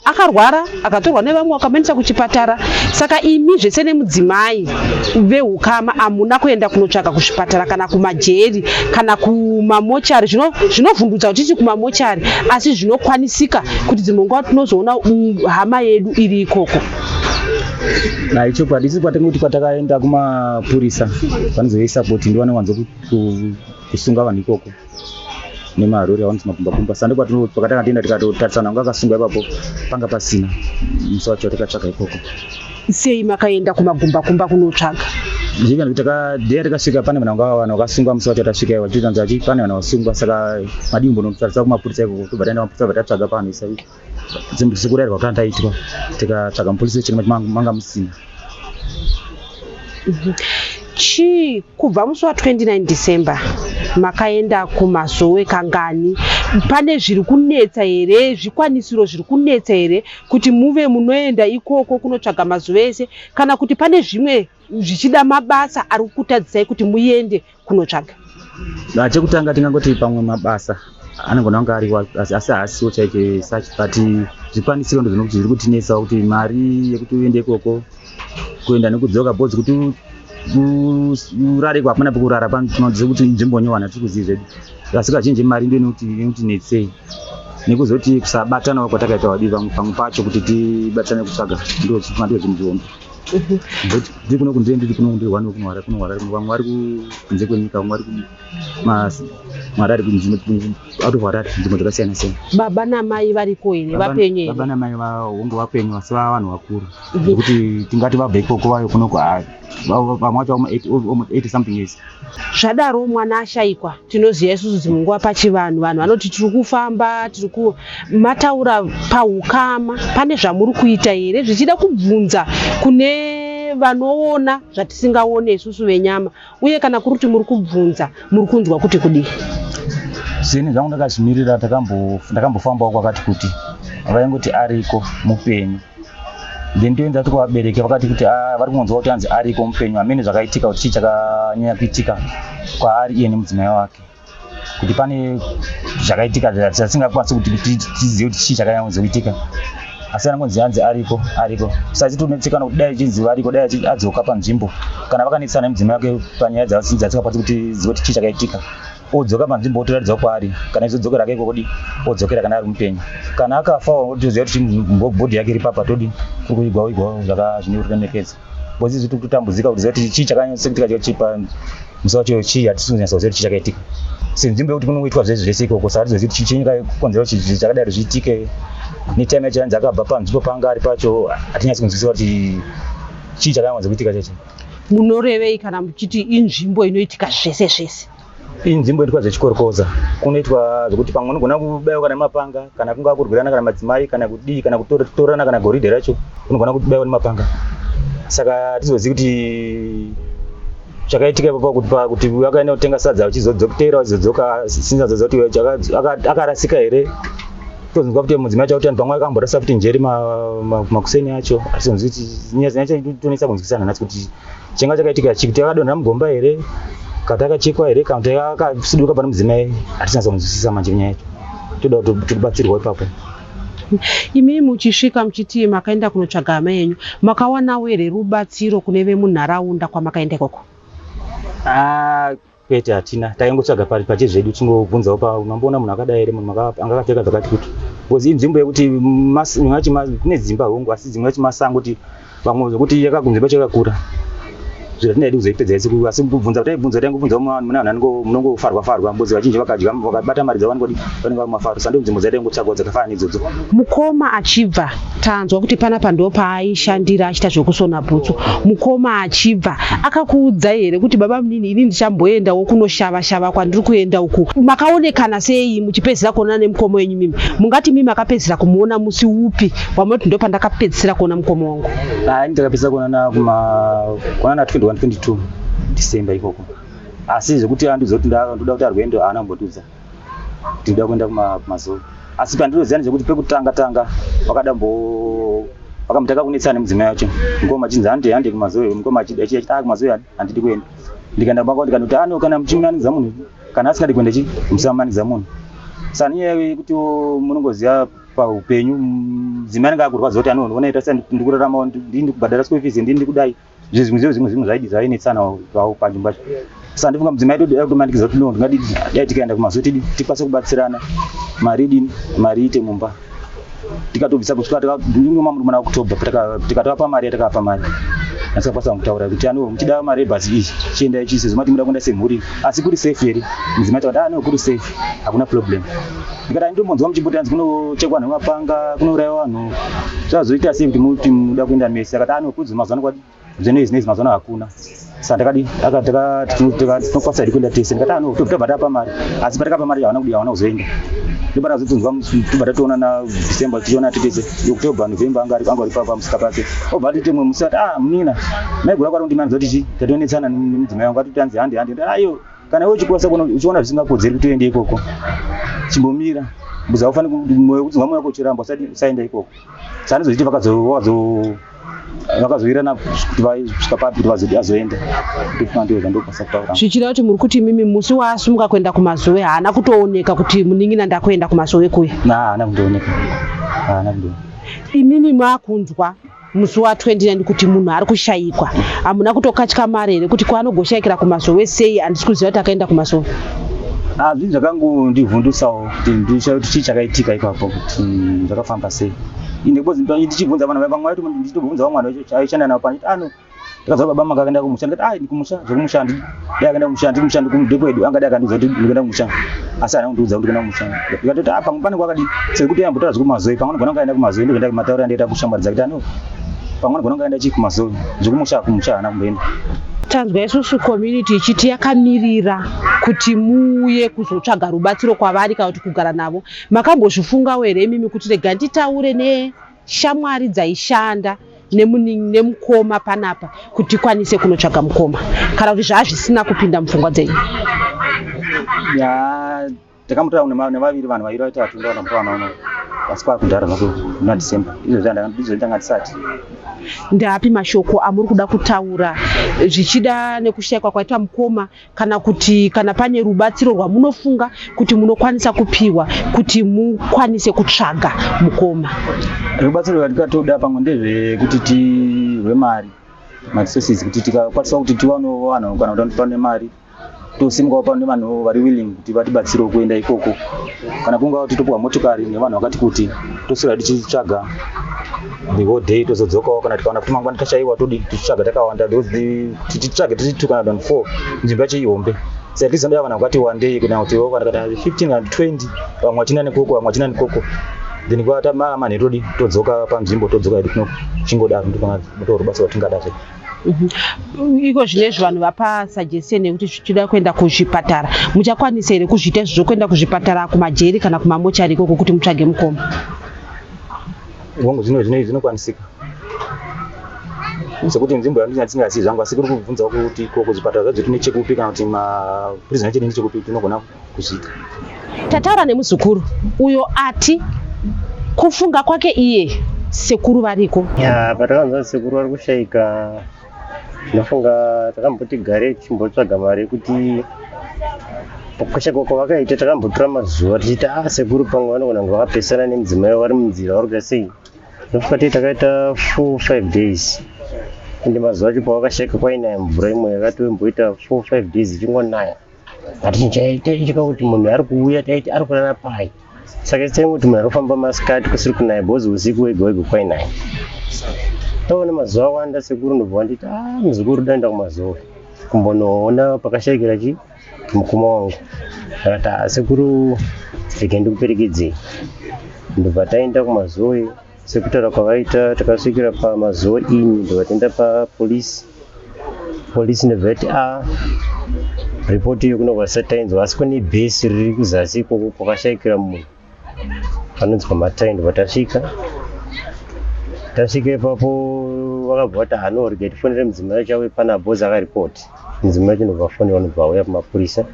akarwara akatorwa nevamwe vakamuendesa kuchipatara. Saka imi zvese nemudzimai veukama hamuna kuenda kunotsvaka kuzvipatara kana kumajeri kana kumamochari? Zvinovhundutsa kuti titi kumamochari, asi zvinokwanisika kuti dzimwe nguva tinozoona hama yedu iri ikoko. Na ichokwadi, isi kwatingoti kwatakaenda kumapurisa vanozoisa kuti ndiwane wanzo kusunga vanhu ikoko nemarori avanoti makumbakumba. Saka ndopakatakaenda tikatotarisana vanga akasungwa ipapo, panga pasina musi wacho takatsvaga ikoko. Sei makaenda kumagumbakumba kunotsvaga? Zvika nekuti dheya takasvika pane vanhu vanga vanhu vakasungwa musi wacho tasvika iwa, tichitanzi achi pane vanhu vasungwa, saka madii kumbonotarisa kumapurisa ikoko? Tobva taenda kumapurisa, bva tatsvaga pavanhu isa sekurayirwa kwatanga taitwa. Tikatsvaga mupolice station manga musina. Chii, kubva musi wa29 December makaenda kumazowe kangani? Pane zviri kunetsa here? Zvikwanisiro zviri kunetsa here kuti muve munoenda ikoko kunotsvaga mazuva ese, kana kuti pane zvimwe zvichida mabasa ari kukutadzisai kuti muende kunotsvaga? Ah, chekutanga tingangoti pamwe mabasa anogona kunge ariwo, asi haasiwo chaicho such, but zvikwanisiro ndo zvinokuti zviri kutinetsawo, kuti mari yekuti uende ikoko, kuenda nekudzoka, because kuti urare iko hapana pekurara. Panoziva kuti inzvimbo nyowani, hatiri kuzivi zvedu, asi kazhinji mari ndo inotinetsei, nekuzoti kusabatanawo kwatakaita wadi pamwe pacho kuti tibatsirane kutsvaga, ndo zvinhu zvihombe. Ndiri kuno kunze, ndiri kuno ndiri one kuno Harare, kuno Harare vamwe vari kunze kwenyika, vamwe vari kuHarare, out of Harare, nzvimbo dzakasiyana siyana. Baba namai variko here? Vapenyu here? Baba namai hongu vapenyu, asi vava vanhu vakuru zvekuti tingati vabva ikoko vayo kunoko, vamwe vacho almost 80 something years. Zvadaro, mwana ashayikwa, tinoziva isusu dzimwe nguva pachivanhu vanhu vanoti tiri kufamba, tiri ku mataura paukama. Pane zvamuri kuita here, zvichida kubvunza kune vanoona zvatisingaone isusu venyama? Uye kana kuri kuti muri kubvunza, muri kunzwa kuti kudii? Seni zvangu ndakazvimirira. Ndakambofambawo kwakati kuti vaingoti ariko mupenyu, then toenda kuvabereki vakati kuti, "Ah, vari kungonzwa kuti anzi ariko mupenyu." Hamene zvakaitika kuti chii chakanyanya kuitika kwaari iye nemudzimai wake. Kuti pane zvakaitika zvatisingakwanisi kuti tizive kuti chii chakanyatsoitika, asi anongonzi hanzi ariko ariko. Saka titonetsekana kuti dai chinzi variko, dai adzoka panzvimbo. Kana vakanetsana nemudzimai wake panyaya dzasingakwanisi kuti zive kuti chii chakaitika, odzoka panzvimbo otoratidzawo kwaari. Kana izodzokera hake ikoko di odzokera kana ari mupenyu. Kana akafa otoziva kuti bhodhi yake iri papa, todi kuri kuigwa uigwa zvine ruremekedzo. Because isu tiri kutotambudzika kuti ziva kuti chii chakanyatsoitika chipa musi wacho chii, hatisi kunyatsa kuziva kuti chii chakaitika. Senzvimbo yekuti kunongoitwa zvese zvese ikoko, saka hatizozivi kuti chii chakakonzera kuti zvakadaro zviitike. Netime yacho yanzi akabva panzvimbo paanga ari pacho, hatinyatsi kunzwisisa kuti chii chakanyatsa kuitika chacho. Munorevei kana muchiti inzvimbo inoitika zvese zvese? Inzvimbo inoitwa zvechikorokoza. Kunoitwa zvekuti pamwe unogona kubaiwa kana nemapanga, kana kungava kurwirana kana madzimai, kana kudii, kana kutorana kana goridhe racho, unogona kubaiwa nemapanga. Saka hatizozivi kuti chakaitika ipapo kuti kuti akaenda kutenga sadza achizodzokera achizodzoka singazoziva kuti akarasika here. Tozonzwa kuti mudzimai acho kuti pamwe akamborasa futi njere makuseni acho, hatizonzwi kuti nyaya yacho tonetsa kunzwisisana nhasi kuti chinga chakaitika chii, kuti akadonha mugomba here, kana kuti akachekwa here, kana kuti akasuduka pane mudzimai, hatinyatsa kunzwisisa manje nyaya yacho. Toda kuti tibatsirwa ipapo. Imi muchisvika muchiti makaenda kunotsvaga hama yenyu, makawanawo here rubatsiro kune vemunharaunda kwamakaenda ikoko? Ah, kwete, hatina. Taingotsvaga pachezvedu tingobvunzawo pa unamboona munhu akadai here, munhu anga akapfeka zvakati kuti. Because inzvimbo yekuti kune dzimba hongu, asi dzimwe yacho masango, kuti vamwe zvekuti nzvimbo yacho yakakura zviro hatinaidi kuzoipedza isi. Asi kubvunza taibvunza, taingobvunza mune vanhu munongofarwa farwa, because vazhinji vakadya vakabata mari dzavo vanongodi vanenge vari mumafaro. Saka nzvimbo dzataingotsvagawo dzakafanana neidzodzo. Mukoma achibva, tanzwa kuti panapa ndo paaishandira achiita zvekusona bhutsu. Mukoma achibva akakuudzai here kuti, "Baba munini, ini ndichamboendawo kunoshava shava kwandiri kuenda uku"? Makaonekana sei muchipedzisira kuonana nemukoma wenyu? Mimi mungati mimi makapedzisira kumuona musi upi wamunoti ndo pandakapedzisira kuona mukoma wangu? Ini ndakapedzisa kuonana kuonana 21 22 December ikoko. Asi zvekuti andiudza kuti ndoda kuti arwendo, haana kumbondiudza kuti ndoda kuenda kumaZowe. Asi pandinoziva ndezvekuti pekutanga tanga vakada mbo vakamutanga kunetsana nemudzimai wacho, mukoma achinzi hande hande kumaZowe, mukoma achiti, "Ah, kumaZowe handidi kuenda." Ndikaenda kumba kwavo ndikandoti, "Ano kana muchimanikidza munhu, kana asingadi kuenda chi musamanikidza munhu." Saka nenyaya yekuti munongoziva paupenyu mudzimai anenge akurwadza kuti anoona ita sei, ndikurarama, ndini ndikubhadhara school fees, ndini ndikudai zvimwe zvimwe zvimwe zvaidi zvainetsana zvavo panzvimbo pacho. Saka ndifunga mudzimai toda kutomanikidza kuti no, ndingadii, dai tikaenda kumaZowe tidi tikwanise kubatsirana, mari idini, mari iite mumba. Tikatobvisa kusvika muna October tikatavapa mari yatakavapa mari, asikakwanisa kutaura kuti ano muchida mari yebhazi iyi, chiendai chii sezvo mati muda kuenda semhuri, asi kuri safe here? Mudzimai takati, "Ah no, kuri safe, hakuna problem." Ndikati, "Anditombonzwa muchimboti hanzi kunochekwa nemapanga, kunourayiwa vanhu, zvazoita sei kuti muti muda kuenda mese?" Akati, "Ano kudzi mazuva ano kwadi zvinezvi nezvi mazuva ano hakuna." Saka ndakadi tinokwanisa hedu kuenda tese. Ndikati, "Ano tobva tapa mari." Asi patakapa mari havana kudi, havana kuzoenda. Ndopatazotonzwa tobva tatoona na December tichiona titese October, November anga ari pamusika pake. Obva atiti mumwe musi ati, "Ah, munina maigura kwari kundimanidza kuti chi tatonetsana nemudzimai wangu, atoti hanzi hande hande." Ayo, kana iwe uchikwanisa kuona, uchiona zvisingakodzeri kuti uende ikoko, chimbomira because haufaniri moyo kudzinga moyo wako uchiramba, usati usaenda ikoko. Saka ndizozviti vakazowirirana kuti vasvika papi kuti azoenda. Ndofunga ndizvo zvandokwanisa kutaura. Zvichireva kuti muri kuti mimi musi waasumuka kuenda kumaZowe haana kutooneka kuti munin'ina ndakuenda kumaZowe kuya? Na haana kundooneka, haana kundooneka. Imimi maakunzwa musi wa29 kuti munhu ari kushayikwa, hamuna kutokatyamara here kuti kwaanogoshayikira kumaZowe sei, handisi kuziva kuti akaenda kumaZowe? Ah, zvinhu zvakangondivhundusawo kuti ndishaye kuti chii chakaitika ipapo, kuti zvakafamba sei. Ine because ndichibvunza vanhu vamwe vacho, ndichitobvunza vamwe vanhu vacho aishanda navo pano, ano ndakazwa baba manga akaenda kumusha. Ndikati, "Ai, kumusha zvekumusha handi dai akaenda kumusha, handi kumusha ndekwedu, angadai akandiudza kuti ndikuenda kumusha, asi haana kundiudza kuti ndikuenda kumusha." Ndikatoti, "Ah, pamwe pane kwakadi sekuti yambotaura zvekumaZoe, pamwe anogona kunge aenda kumaZoe." Ndozvanda matauro andaita kushamwari dzake kuti ano pamwe anogona kunge aenda chii kumaZoe, zvekumusha kumusha haana kumboenda. Tanzwa isusu community ichiti yakamirira kuti muuye kuzotsvaga rubatsiro kwavari kana kuti kugara navo. Makambozvifungawo here imimi kuti rega nditaure neshamwari dzaishanda nemukoma panapa kuti tikwanise kunotsvaga mukoma, kana kuti zvaa zvisina kupinda mupfungwa dzenyu? Ya, takamutaura nevaviri, vanhu vaviri vatatu ndovandamutaura navo. Asi kwakudhara zvako muna December. Izvozvi ndanga ndisati. Ndeapi mashoko amuri kuda kutaura zvichida nekushayikwa kwaita mukoma, kana kuti kana pane rubatsiro rwamunofunga kuti munokwanisa kupiwa kuti mukwanise kutsvaga mukoma? Rubatsiro rwatikatoda pamwe ndezvekuti tirwe mari, maresources, kuti tikakwanisa kuti tiwanewo vanhu kana kuti pane mari, tosimukawo pane vanhu vari willing kuti vatibatsirewo kuenda ikoko, kana kungava kuti topiwa motokari nevanhu vakati kuti toswera tichitsvaga the whole day, tozodzokawo. Kana tikaona kuti mangwana tachaiwa, todi tichitsvaga takawanda, because kuti titsvage tiri two kana than four, nzvimbo yacho ihombe. So at least vanoda vanhu vakati wandei, kana kuti kana 15 kana 20, vamwe vachina nekoko, vamwe vachina nekoko, then kwata manheru todi todzoka panzvimbo, todzoka hedu kuno. Chingodaro ndo rubatsiro rwatingada zvedu. Iko zvinezvi vanhu vapa suggestion yekuti zvichida kuenda kuzvipatara. Muchakwanisa here kuzviita izvo zvokuenda kuzvipatara, kumajeri kana kumamochari ikoko kuti mutsvage mukoma? Hongu, zvinokwanisika, sekuti nzvimbo yandingazivi zvangu, asi kuri kubvunzawo kuti ko kuzvipatara zvacho tine chekupi, kana kuti maprison acho tine chekupi, tinogona kuzviita. Tataura nemuzukuru uyo ati kufunga kwake iye sekuru variko. Ya, patakanzwa sekuru vari kushayika, ndinofunga takamboti gare tichimbotsvaga mari yekuti kushaikwa kwavakaita. Takambotora mazuva tichiti a sekuru pamwe vanogona kunge vakapesana nemudzimai, vari munzira, vari kuita sei. Ndofunga tii takaita 4, 5 days, ende mazuva acho pavakashaika kwainaya mvura imwe yakatomboita 4, 5 days ichingonaya. Hatichaitika kuti munhu ari kuuya, taiti ari kurara pai? Saka taingoti munhu ari kufamba masikati kusiri kunaya, because usiku wega wega kwainaya. Taona mazuva awanda sekuru, ndobva wanditi, "A muzukuru, daenda kuMazowe kumbonoona pakashaikira chi mukoma wangu." Akati, "A sekuru, rega ndikuperekedzei." Ndobva taenda kuMazowe sekutaura kwavaita. Takasvikira paMazowe ini, ndobva taenda papolisi. Polisi ndobva yati, "A ripoti iyo kunobva tainzwa, asi kune bhesi riri kuzasi ikoko kwakashaikira munhu panonzi paMatai." Ndobva tasvika. Tasvika ipapo vakabva vati, "Hano, rega tifonere mudzimai wacho auye pana bhozi akaripoti." Mudzimai wacho ndobva afonera, ndobva auya kumapurisa.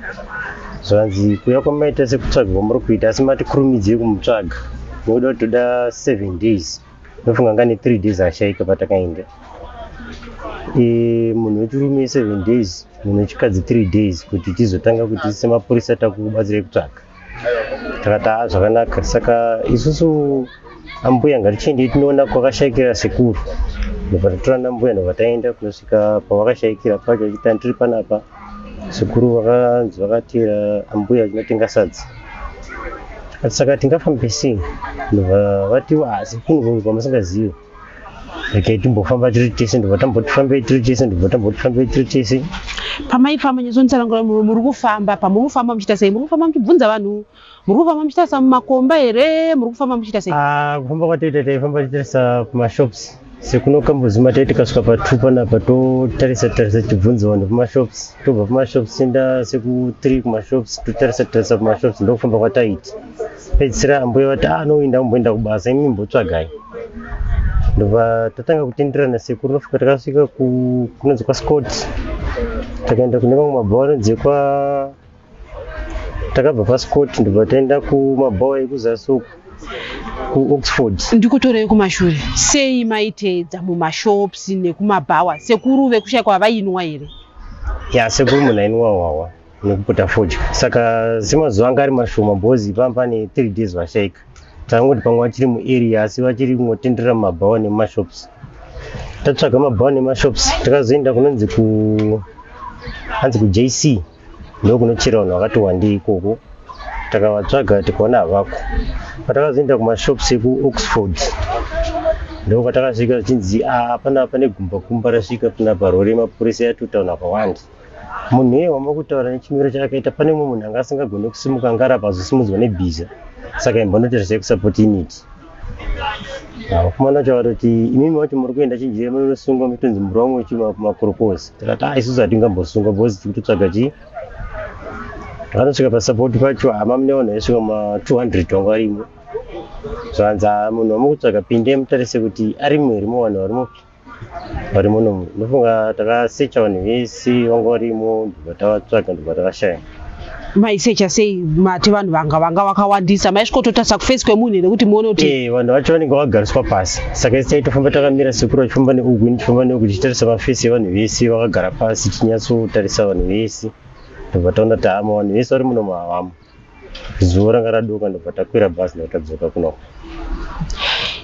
Zvanzi, "Kuuya kwamaita sekutsvaga kwamuri kuita, asi mati kurumidzei kumutsvaga nekuda kuti toda 7 days." Ndofunga anga ne 3 days ashaika patakaenda. Munhu wechirume 7 days, munhu wechikadzi 3 days, kuti tizotanga kuti semapurisa takubatsirai kutsvaga. Takati, "Haa, zvakanaka. Saka isusu ambuya ngatichiendei tinoona kwakashaikira sekuru." Ndobva tatora nambuya, ndobva taenda kunosvika pavakashaikira pacho. Achiti, "Tiri panapa." Sekuru vakanzi vakateera ambuya vachinotenga sadza. Tikati, "Saka tingafambe sei?" Ndobva vati, "Asi kune kwamusingazivi, regai timbofamba tiri tese." Ndobva tamboti fambei tiri tese, ndobva tamboti fambei tiri tese. Pamaifamba, nyatsontsanangura, muri kufamba, pamuri kufamba muchiita sei? Muri kufamba muchibvunza vanhu? Muri kufamba muchitarisa mumakomba here? Muri kufamba muchiita sei? Ah, kufamba kwatoita, taifamba tichitarisa kumashops sekuno Kambuzuma. Tai tikasvika pa2 panapa, totarisa tarisa, tichibvunza vanhu kumashops. Tobva kumashops toenda seku3 kumashops, totarisa tarisa kumashops. Ndokufamba kwataita. Pedzisira ambuya vati, "A noinda kumboenda kubasa, imi mbotsvagai." Ndobva tatanga kutenderana sekuru. Nosvika takasvika kunonzi kwaScott, takaenda kune mamwe mabhawa anonzi kwa takabva paScott, ndobva taenda kumabhawa ekuzasi uku kuOxford. Ndikutorei kumashure. Sei maiteedza mumashops nekumabhawa? Sekuru vekushayikwa vainwa here? Ya, sekuru munhu ainwa hwahwa nekuputa fodya. Saka semazuva anga ari mashoma, bhozi pamba pane 3 days vashaika, tangoti pamwe vachiri muarea, asi vachiri kungotenderera mumabhawa nemumashops. Tatsvaga mabhawa nemashops, takazoenda kunonzi ku hanzi kuJC, ndokunochera vanhu vakati wandei ikoko. Takavatsvaga, tikaona havako. Patakazoenda kumashops ekuOxford, ndokwatakasvika zvichinzi, "A panapa pane gumba kumba rasvika panapa, rori yemapurisa yatuta vanhu vakawanda." Munhu iye wama kutaura nechimiro chaakaita, pane mumwe munhu anga asingagoni kusimuka, anga arapa azosimudzwa nebhiza. Saka imbonoita kusupport unit. Vakomana vacho vakatoti, "Imimi vacho muri kuenda chinjira, munosungwa, muchitonzi muri vamwe makurukozi." Tikati, "A isusu hatingambosungwa because tiri kutotsvaga chii." Takanosvika pasupport pacho, hama mune vanhu vaisvika ma200 vanga varimo. Zvanzi, "Ah, munhu wamukutsvaga, pindai mutarise kuti arimo here muvanhu varimo vari munomu." Ndofunga takasecha vanhu vese vanga varimo, ndobva tavatsvaga, ndobva tavashaya. Maisecha sei? Mati vanhu vanga vanga vakawandisa, maisvikototarisa kufesi kwemunhu here kuti muone kuti Eh, vanhu vacho vanenge vagariswa pasi, saka isi taitofamba takamira, sekuru vachifamba neuku, ini tichifamba neuku, tichitarisa mafesi evanhu vese vakagara pasi, tichinyatsotarisa vanhu vese. Ndobva taona kuti hama, vanhu vese vari muno mahavamo. Zuva ranga radoka, ndobva takwira bhazi, ndobva tadzoka kunoko.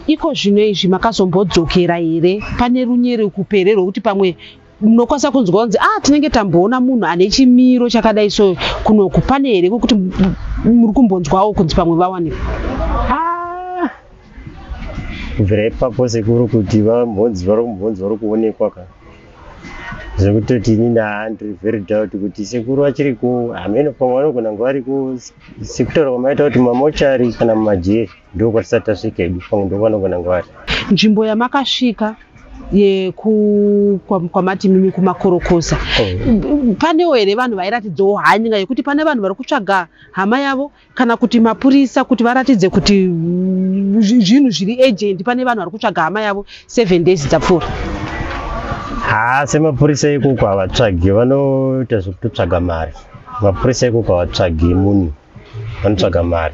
Iko zvino izvi makazombodzokera here? Pane runyerekupe here rwekuti pamwe munokwanisa kunzwa kunzi, ah, tinenge tamboona munhu ane chimiro chakadai so kunoku? Pane here kwekuti muri kumbonzwawo kunzi pamwe vawanikwa? Ah! Kubvira ipapo sekuru kuti vambonzi vari kumbonzi vari kuonekwa ka, zvekutoti inini haa, ndiri very doubt kuti sekuru vachiriko. Hameno, pamwe vanogona kunge variko, sekutaura kwamaita kuti mamochari kana mumajeri, ndo kwatisati tasvika hedu, pamwe ndo vanogona kunge vari. Nzvimbo yamakasvika yeku kwamati mimi kumakorokoza, panewo here vanhu vairatidzawo hanya yekuti pane vanhu vari kutsvaga hama yavo, kana kuti mapurisa kuti varatidze kuti zvinhu zviri urgent, pane vanhu vari kutsvaga hama yavo 7 days dzapfuura? Haa, semapurisa ikoko havatsvagi, vanoita zvekutotsvaga mari. Mapurisa ikoko havatsvagi munhu, vanotsvaga mari.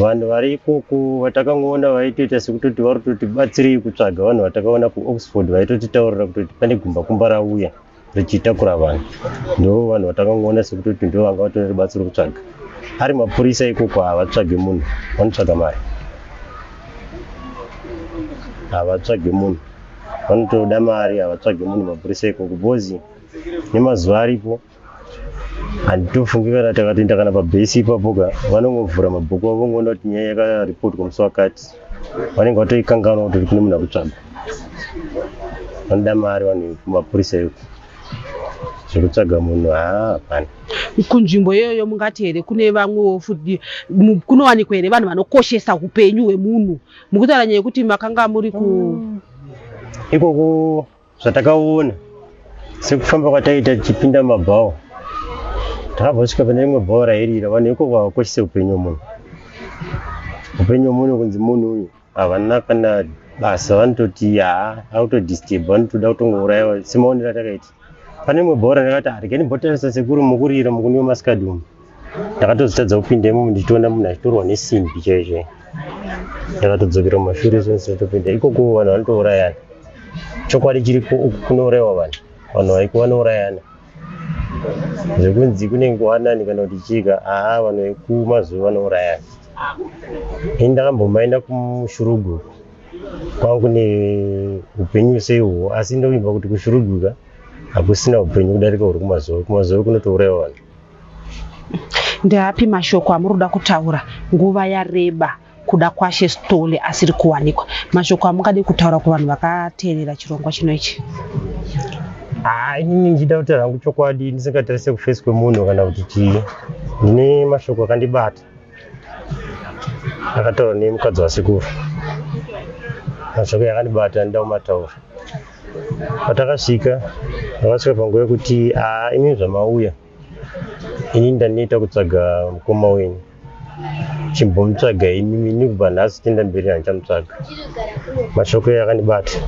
Vanhu vari ikoko vatakangoona vaitoita sekutoti vari kutoti batsirei kutsvaga vanhu vatakaona kuOxford, vaitotitaurira kutoti pane gumba kumba rauya richitakura vanhu. Ndo vanhu vatakangoona sekutoti ndo vanga vatori rubatsiro kutsvaga. Ari mapurisa ikoko havatsvagi munhu, vanotsvaga mari. Havatsvagi munhu, vanotoda mari, havatsvagi munhu mapurisa ikoko, because nemazuva aripo handitofungi kana takatoenda kana pabhesi ipapo ka, vanongovhura mabhuku avo, vongoona kuti nyaya yakaripotwa musi wakati, vanenge vatoikanganwa kuti kune munhu akutsvaga. Vanoda mari vanhu kumapurisa iko, zvekutsvaga munhu haa, hapana. Kunzvimbo iyoyo mungati here kune vamwewo futi, kunowanikwa here vanhu vanokoshesa upenyu hwemunhu? Mukutaura nyaya yekuti makanga muri ku Ikoko zvatakaona, sekufamba kwataita tichipinda mumabhawa, takabva kusvika pane rimwe bhawa rairira vanhu ikoko havakoshese upenyu hwemunhu. Upenyu hwemunhu, kunzi munhu uyu, havana kana basa, vanototi haa, akutodisturb, vanotoda kutongourayiwa. Semaonero atakaita pane rimwe bhawa randakati, "Ah, regai ndimbotarisa sekuru mukurira mukuniwa masikadi umu." Ndakatozotadza kupinda imomo ndichitoona munhu achitorwa nesimbi chaiyo chaiyo. Ndakatodzokera mumashure sendisatopinda ikoko. Vanhu vanotourayana, chokwadi chiripo, uku kunourayiwa vanhu, vanhu vaiko vanourayana. Zvekunzi kunenge kwanani kana kuti chika, haa, vanhu vekumazuva vanourayana. Ini ndakambomaenda kuShurugwi, kwanga kune upenyu seihwo, asi ndovimba kuti kuShurugwi ka hakusina upenyu kudarika huri kumazuva. Kumazuva kunotourayiwa vanhu. Ndeapi mashoko amuri kuda kutaura? Nguva yareba kuda kwashe Stole asiri kuwanikwa. Mashoko amungade kutaura kuvanhu vakateerera chirongwa chino ichi? Haa, inini ndichida kutaura hangu chokwadi, ndisingatarise kufesi kwemunhu kana kuti chii, ndine mashoko akandibata akataura nemukadzi wasekuru. Mashoko akandibata ndida kumataura. Patakasvika, ndakasvika panguva yekuti, haa, imi zvamauya, inini ndanoita kutsvaga mukoma wenyu, chimbomutsvaga imimi, ini kubva nhasi tienda mberi handichamutsvaga. Mashoko iye akandibata.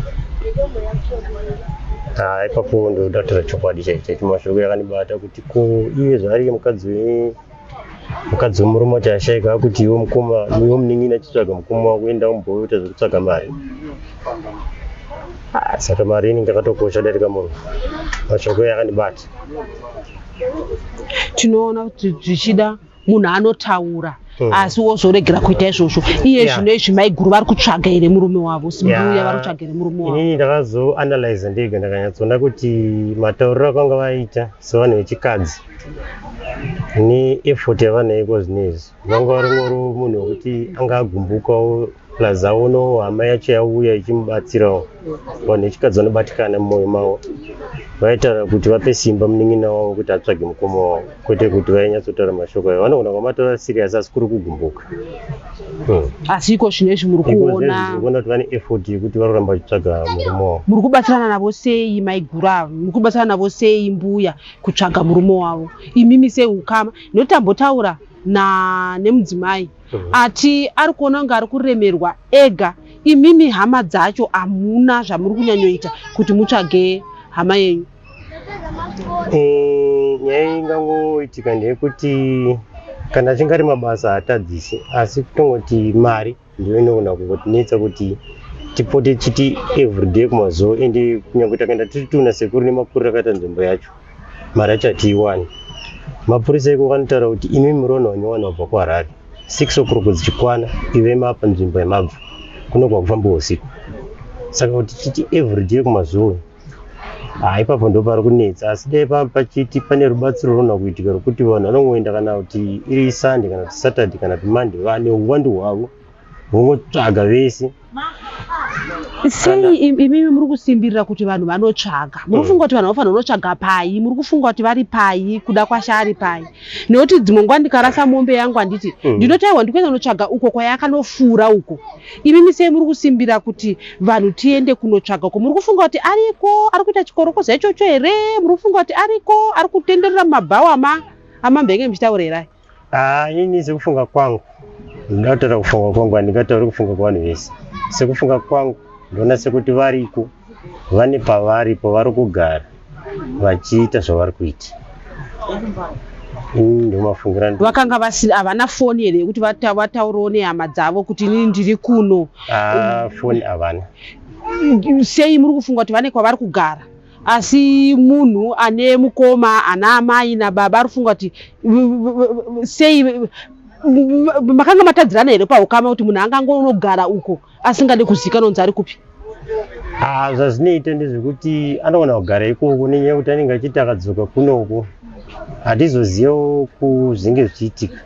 Haa, ipapo ndoda kutaura chokwadi chaicho chaicho, mashoko akandibata kuti ko iye zvaari mukadzi mukadzi wemurume wacho ashaika, akuti iwe mukoma, iwe munin'ina, achitsvaga mukoma wako, enda umboita zvekutsvaga mari. Ah, saka mari inenge yakatokosha darika munhu. Mashoko iye akandibata. Tinoona kuti zvichida munhu anotaura asi wozoregera kuita izvozvo. Iye zvino izvi maiguru vari kutsvaga here murume wavo? Mbuya vari kutsvaga here murume wavo? Inini ndakazoanalyza ndega, ndakanyatsoona kuti matauriro akanga vaita sevanhu vechikadzi neeffort yavanaiko zvinezvi, vanga varingori munhu wekuti anga agumbukawo, plus aonawo hama yacho yauya ichimubatsirawo. Vanhu vechikadzi vanobatikana mumwoyo mavo. Vaitaura kuti vape simba munin'ina wavo kuti atsvage mukoma wavo, kwete kuti vainyatsotaura mashoko ayo. Vanogona kwamataura serious, asi kuri kugumbuka. Asi iko zvino izvi muri kuona Kuona kuti vane effort yekuti vari kuramba vachitsvaga murume wavo. Muri kubatsirana navo sei maiguru ava? Muri kubatsirana navo sei mbuya kutsvaga murume wavo, imimi seukama? Nokuti tambotaura na nemudzimai ati ari kuona kunge ari kuremerwa ega. Imimi hama dzacho hamuna zvamuri kunyanyoita kuti mutsvage hama yenyu? Nyaya ingangoitika ndeyekuti kana achinge ari mabasa haatadzisi, asi kutongoti mari ndiyo inogona kungotinetsa kuti tipote tichiti everyday kumazuva, ende kunyange takaenda tiri tuna sekuru nemakuriro akaita nzvimbo yacho, mari yacho hatiiwani. Mapurisa ikoko anotaura kuti imi muri vanhu vanyowani vabva kuHarare, 6 o'clock dzichikwana ive mapa nzvimbo yamabva kunogwa kufamba usiku. Saka kuti tichiti everyday kumazuva, ha, ipapo ndo pari kunetsa. Asi dai pachiti pane rubatsiro runogona kuitika rwekuti vanhu vanongoenda, kana kuti iri Sunday kana kuti Saturday kana kuti Monday, vane uwandu hwavo vongotsvaga vese. Sei imimi muri kusimbirira kuti vanhu vanotsvaga? Muri kufunga kuti vanhu vanofanira kunotsvaga pai? Muri kufunga kuti vari pai? Kuda kwashe ari pai? Nekuti dzimwe nguva ndikarasa mombe yangu, handiti ndinoti aiwa, ndikuenda kunotsvaga uko kwayakanofura uko. Imimi sei muri kusimbira kuti vanhu tiende kunotsvaga uko? Muri kufunga kuti ariko ari kuita chikorokoza ichocho here? Muri kufunga kuti ariko ari kutenderera mumabhawa amambenge muchitaura here? Ah, inini sekufunga kwangu, ndinoda kutaura kufunga kwangu, handingatauri kufunga kwevanhu vese. Sekufunga kwangu, ndinoona sekuti variko, vane pavari pavari kugara vachiita zvavari kuita. Ini ndomafungira. Vakanga vasina, havana foni here yekuti vataurewo nehama dzavo kuti inini ndiri kuno? Ah, foni havana. Sei muri kufunga kuti vane kwavari kugara, asi munhu ane mukoma, ana amai nababa ari kufunga kuti sei makanga matadzirana here paukama kuti munhu angangonogara uko asingade kuzikanwa kunzi ari kupi? Ah, zvazvinoita ndezvekuti anogona kugara ikoko nenyaya yekuti anenge achiti akadzoka kunoko hatizozivawo kuzvinge zvichiitika.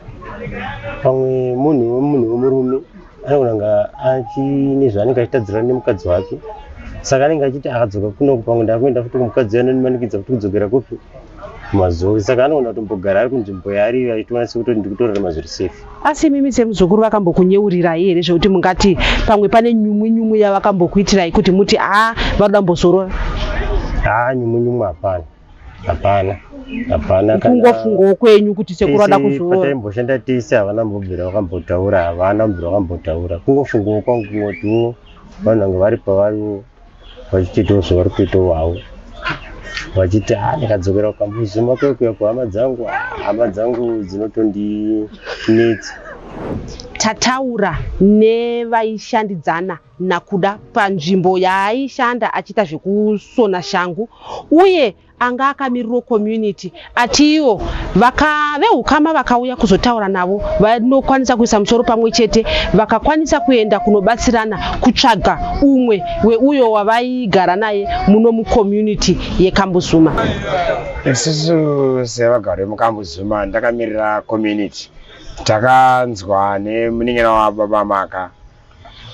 Pamwe munhu wemunhu wemurume anogona kunge achine zvaanenge achitadzirana nemukadzi wake, saka anenge achiti akadzoka kunoko pamwe ndakuenda futi kumukadzi, anondimanikidza futi kudzokera kupi, kumazowe. Saka anogona kutombogara ari kunzvimbo yaari achitoona sekuti ndikutorarama zviri safe. Asi imimi semuzukuru vakambokunyeurirai here zvekuti mungati pamwe pane nyumwi nyumwi yavakambokuitirai kuti muti haa, varoda kumbozorora? Haa, nyumwi nyumwi hapana, hapana, hapana. Kungofungawo kwenyu kuti sekuru vada kuzorora? Pataimboshanda tese havana mbobvira vakambotaura, havana mbobvira vakambotaura. Kungofungawo kwangu, kungotiwo vanhu vange vari pavariwo vachitoitawo zvavari kuitawo havo, vachiti ha, ndikadzokera kuKambuzuma kwekuya kuhama dzangu, hama dzangu dzinotondinetsa. Tataura nevaishandidzana naKuda panzvimbo yaaishanda achiita zvekusona shangu, uye anga akamiriro community. Atiwo veukama vakauya kuzotaura navo, vanokwanisa kuisa musoro pamwe chete, vakakwanisa kuenda kunobatsirana kutsvaga umwe weuyo wavaigara naye muno mucommunity yeKambuzuma. Isusu sevagari vemuKambuzuma, ndakamirira community, takanzwa nemunin'ina wababa Maka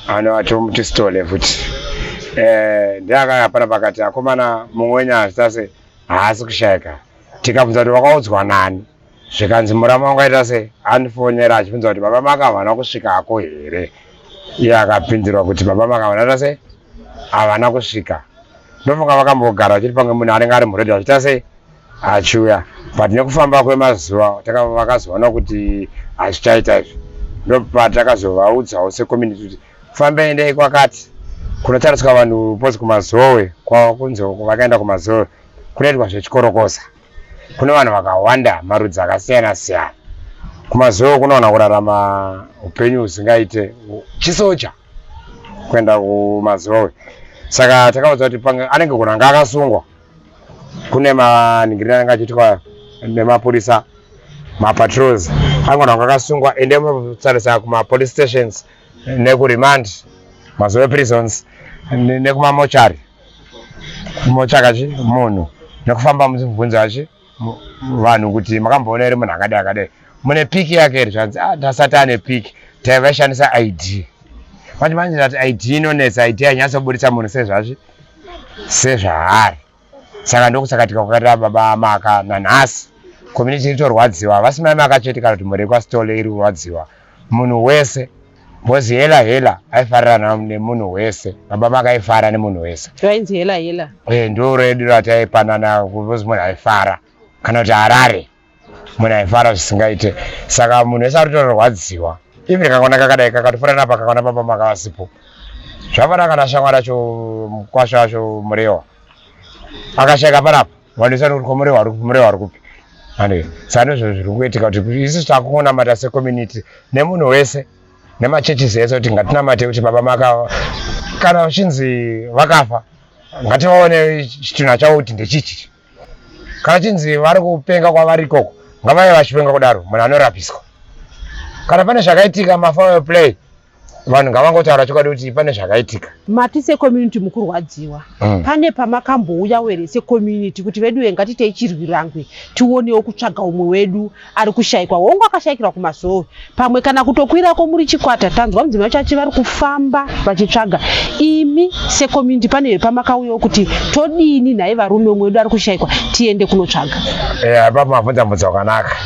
anovati Sitole futi, ndiakauya pana pakati, akomana, mumwe wenyu hazvita se haasi kushayika. Tikabvunza kuti wakaudzwa nani, zvikanzi murama wangaita se andifonera achibvunza kuti baba Maka havana kusvikako here. Iye akapindirwa kuti baba Maka havana ta se havana kusvika. Ndofunga vakambogara vachiti pamwe munhu anenge ari muredhi achiita sei achiuya, but nekufamba kwemazuva vakazoona kuti hazvichaita izvi. Ndopatakazovaudzawo secommunity kuti fambe, endei kwakati kunotariswa vanhu pozi kuMazowe kwakunzi vakaenda kuMazowe kunoitwa zvechikorokoza, kune vanhu vakawanda, marudzi akasiyana siyana. KuMazowe kunowana kurarama upenyu husingaite chisoja kuenda kuMazowe. Saka takaudza kuti anenge gona anga akasungwa, kune maningiriro anenge achiitwa nemapurisa, mapatrols, angona kunge akasungwa, ende mutarisa kumapolice stations nekuremand, Mazowe prisons, nekumamochari, motsvaka chi munhu nekufamba muchibvunza chi vanhu kuti makamboona here munhu akadai akadai, mune pic yake here? Zvanzi, "Ah, tasati ane pic, taivaishandisa ID." Manje manje ndati ID inonetsa, ID hainyatsobudisa munhu sezvazvi sezvaari. Saka ndokusaka tikakwatira baba Maka. Nanhasi community iritorwadziwa, havasi mai Maka chete kana kuti mhuri yekwaSitole iri kurwadziwa, munhu wese, because Hela Hela aifarirana nemunhu wese. Baba Maka aifara nemunhu wese. Vainzi Hela Hela? Eh, ndo redu rataipanana because munhu aifara, kana kuti Harare, munhu aifara zvisingaite. Saka munhu wese ari kutorwadziwa. Even kakaona kakadai kakatofura napa, kakaona baba Maka vasipo, zvafana kana shamwari yacho, mukwasha wacho Murewa, akashaika panapa. Vanhu kuti komurewa ari kupi, murewa ari kupi. Ane saka ndizvo zviri kuitika kuti isusu takunamata secommunity nemunhu wese nemachurches ese kuti ngatinamate kuti baba Maka kana vachinzi vakafa, ngativaone chitunha chavo kuti ndechichi. Kana chinzi vari kupenga kwavari ikoko, ngavave vachipenga kudaro, munhu anorapiswa. Kana pane zvakaitika, mafoul play, vanhu ngavangotaura chokwadi kuti pane zvakaitika. Mati secommunity mukurwadziwa. Pane pamakambouya here secommunity kuti veduwe ngatitei chirwirangwe, tionewo kutsvaga umwe wedu ari kushayikwa? Hongu, akashayikirwa kuMazowe, pamwe kana kutokwirako muri chikwata. Tanzwa mudzimai wacho achi vari kufamba vachitsvaga. Imi secommunity, pane here pamakauyawo kuti todini nhai varume, umwe wedu ari kushayikwa, tiende kunotsvaga? Ipapo mabvunza mubvunzo wakanaka.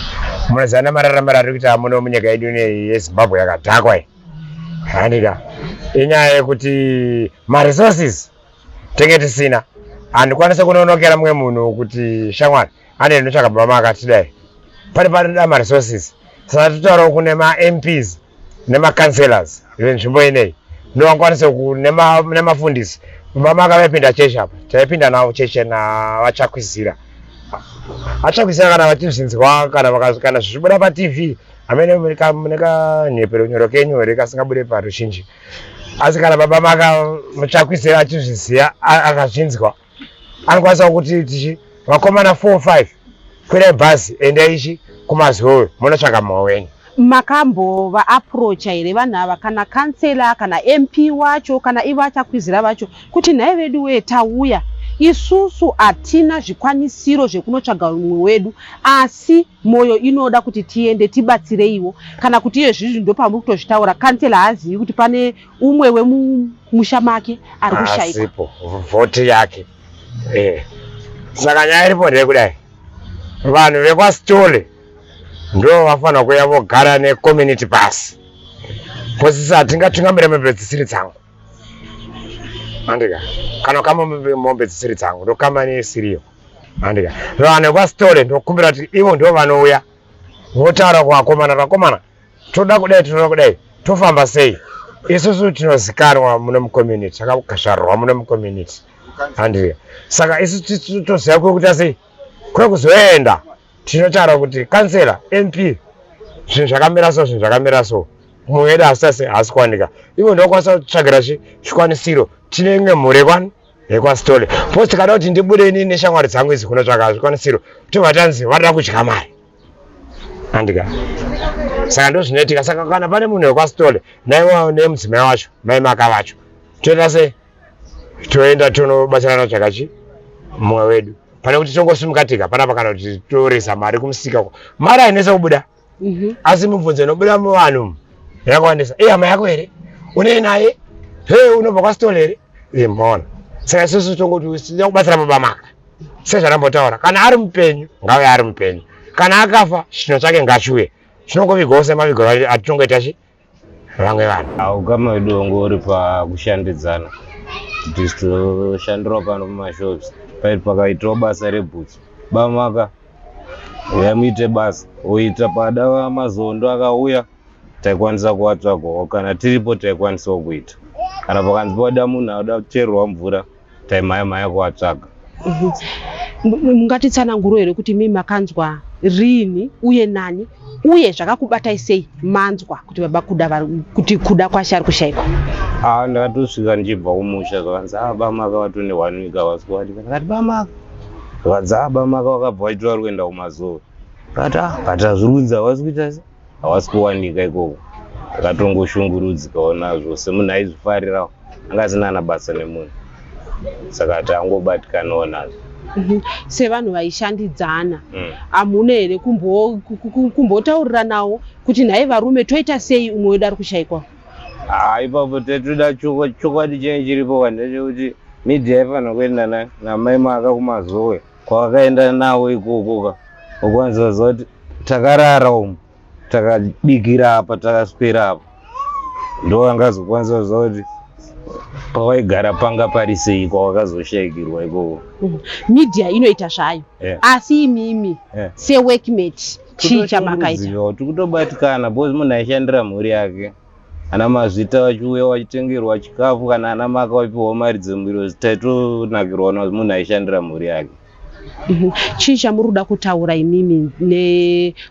Munoziva nemararamiro ari kuita muno munyika yedu ineyi yeZimbabwe yakadhakwa iyi, handika? Inyaya yekuti maresources tenge tisina. Handikwanisi kunonokera mumwe munhu kuti shamwari ane ndinotsvaga baba makatidai. Pane panoda maresources. Saka totaurawo kune maMPs nemacouncillors venzvimbo ineyi, ndovangakwanise nemafundisi. Baba Maka vaipinda chechi apa, taipinda navo chechi navachakwizira achakwizira. Kana vachizvinzwa, kana zvichibuda paTV, amene mune kanyepero nyoro kenyu here kasingabude paruzhinji, asi kana baba Maka muchakwizira achizviziva, akazvinzwa, anokwanisa kuti tichi vakomana 4 5 kwirai bhazi, endai ichi kuMazowe munotsvaga mumwe wenyu. Makambova-approacha here vanhu ava, kana kansela, kana MP wacho, kana ivo achakwizira vacho, kuti nhai vedu wee, tauya isusu, hatina zvikwanisiro zvekunotsvaga mumwe wedu, asi mwoyo inoda kuti tiende, tibatsireiwo? Kana kuti iye zvizvi ndopamuri kutozvitaura, kansela haazivi kuti pane umwe wemumusha make ari kushayikwa? Asipo vhoti yake. Saka nyaya iripo ndeyekudai: vanhu vekwaSitole ndo vafanira kuuya vogara necommunity pasi posisi. Hatingatungamira mombe dzisiri dzangu, andika? Kana kama mombe dzisiri dzangu, ndokama neisiriyo, andika? Vanhu vekwaSitole ndokumbira kuti ivo ndo vanouya votaura kuvakomana, vakomana, toda kudai, tinoda kudai, tofamba sei? Isusu tinozikanwa muno mucommunity, takazvarwa muno mucommunity, handika? Saka isu toziva kwekuita sei, kwekuzoenda. Tinotaura kuti kansela, MP, zvinhu zvakamira so, zvinhu zvakamira so, mumwe wedu haasi haasi kuwanika. Ivo ndokwanisa kutsvagira zvikwanisiro. Tine imwe mhuri yekwani yekwaSitole pose. Tikada kuti ndibude inini neshamwari dzangu idzi kunotsvaga zvikwanisiro, tobva tanzi varida kudya mari, andika? Saka ndo zvinoitika. Saka kana pane munhu wekwaSitole naiwo nemudzimai wacho, mai Maka vacho, toita sei? Toenda tonobatsirana kutsvaga chi mumwe wedu, pane kuti tongosimuka tega panapa, kana kuti toresa mari kumusika uko. Mari hainesa kubuda, asi mibvunzo inobuda muvanhu yakawandisa. Ihama yako here? Unei naye? He, unobva kwaSitole here? Maona? Saka isusu tongoti tinoda kubatsira baba Maka sezvarambotaura. Kana ari mupenyu, ngave ari mupenyu. Kana akafa, chinhu chake ngachiuye, chinongovigwawo semavigiro atinongoita chi vamwe vanhu. Ukama wedu wangu uri pakushandidzana, kuti toshandirawo pano pamashops. Pai pakaitawo basa rebhutsu, bamaka uyai muite basa, oita. Pada mazondo akauya, taikwanisa kuvatsvagawo. Kana tiripo, taikwanisawo kuita. Kana pakanzi pada munhu anoda kuchererwa mvura, taimhaya mhaya kuvatsvaga. Mungatitsananguro here kuti mii makanzwa rini uye nani, uye zvakakubatai sei manzwa kuti baba Kuda kuti Kuda kwashe ari kushayikwa? Ah, ndakatosvika ndichibva kumusha, zvakanzi, "Ah, bamaka vatone one week havasi kuwanika." Ndakati, "Bamaka?" Zvakanzi, "Ah, bamaka vakabva vaiti vari kuenda kuMazowe." Ndakati, "Ah, but hazviri kunzi havasi kuita se havasi kuwanika ikoko." Ndakatongoshungurudzikawo nazvo semunhu aizvifarirawo, anga asina ana basa nemunhu, saka tangobatikanawo nazvo. Sevanhu vaishandidzana, hamuna here kumbotauriranawo kuti nhai varume, toita sei, umwe wedu ari kushayikwa? Ah, ipapo tetoda chokwadi chenye chiripo ka ndechekuti media yaifanira kuenda namai Maka kuMazowe kwavakaenda nawo ikoko ka, ukwanisa kuziva kuti takarara umu, takabikira apa, takaswera apa. Ndo vangazokwanisa kuziva kuti pavaigara panga pari sei kwavakazoshayikirwa ikoko. Media inoita zvayo, asi imimi seworkmate, chii chamakaita? Kutoshungurudzikawo, tikutobatikana because munhu aishandira mhuri yake. Ana mazvita vachiuya vachitengerwa chikafu, kana ana Maka vachipiwa mari dzemuriwo, taitonakirwa nazvo. Munhu aishandira mhuri yake. Chii chamuri kuda kutaura imimi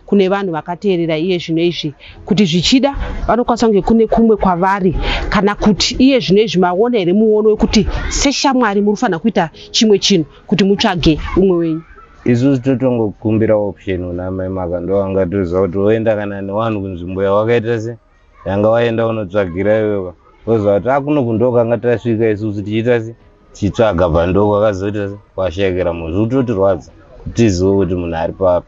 kune vanhu vakateerera iye zvino izvi, kuti zvichida vanokwanisa kunge kune kumwe kwavari, kana kuti iye zvino izvi maona here muono wekuti seshamwari muri kufanira kuita chimwe chinhu kuti mutsvage umwe wenyu? Isusu totongokumbira option una mai Maka, ndo vangatoziva kuti woenda kana newanhu kunzvimbo yawakaita se yanga waenda unotsvagira iwewa, woziva kuti akuno kundokanga tasvika isusu tichiita se tichitsvaga, bva kwakazoita se kwashayikira munhu. Zviri kutotirwadza kuti tizive kuti munhu ari papi.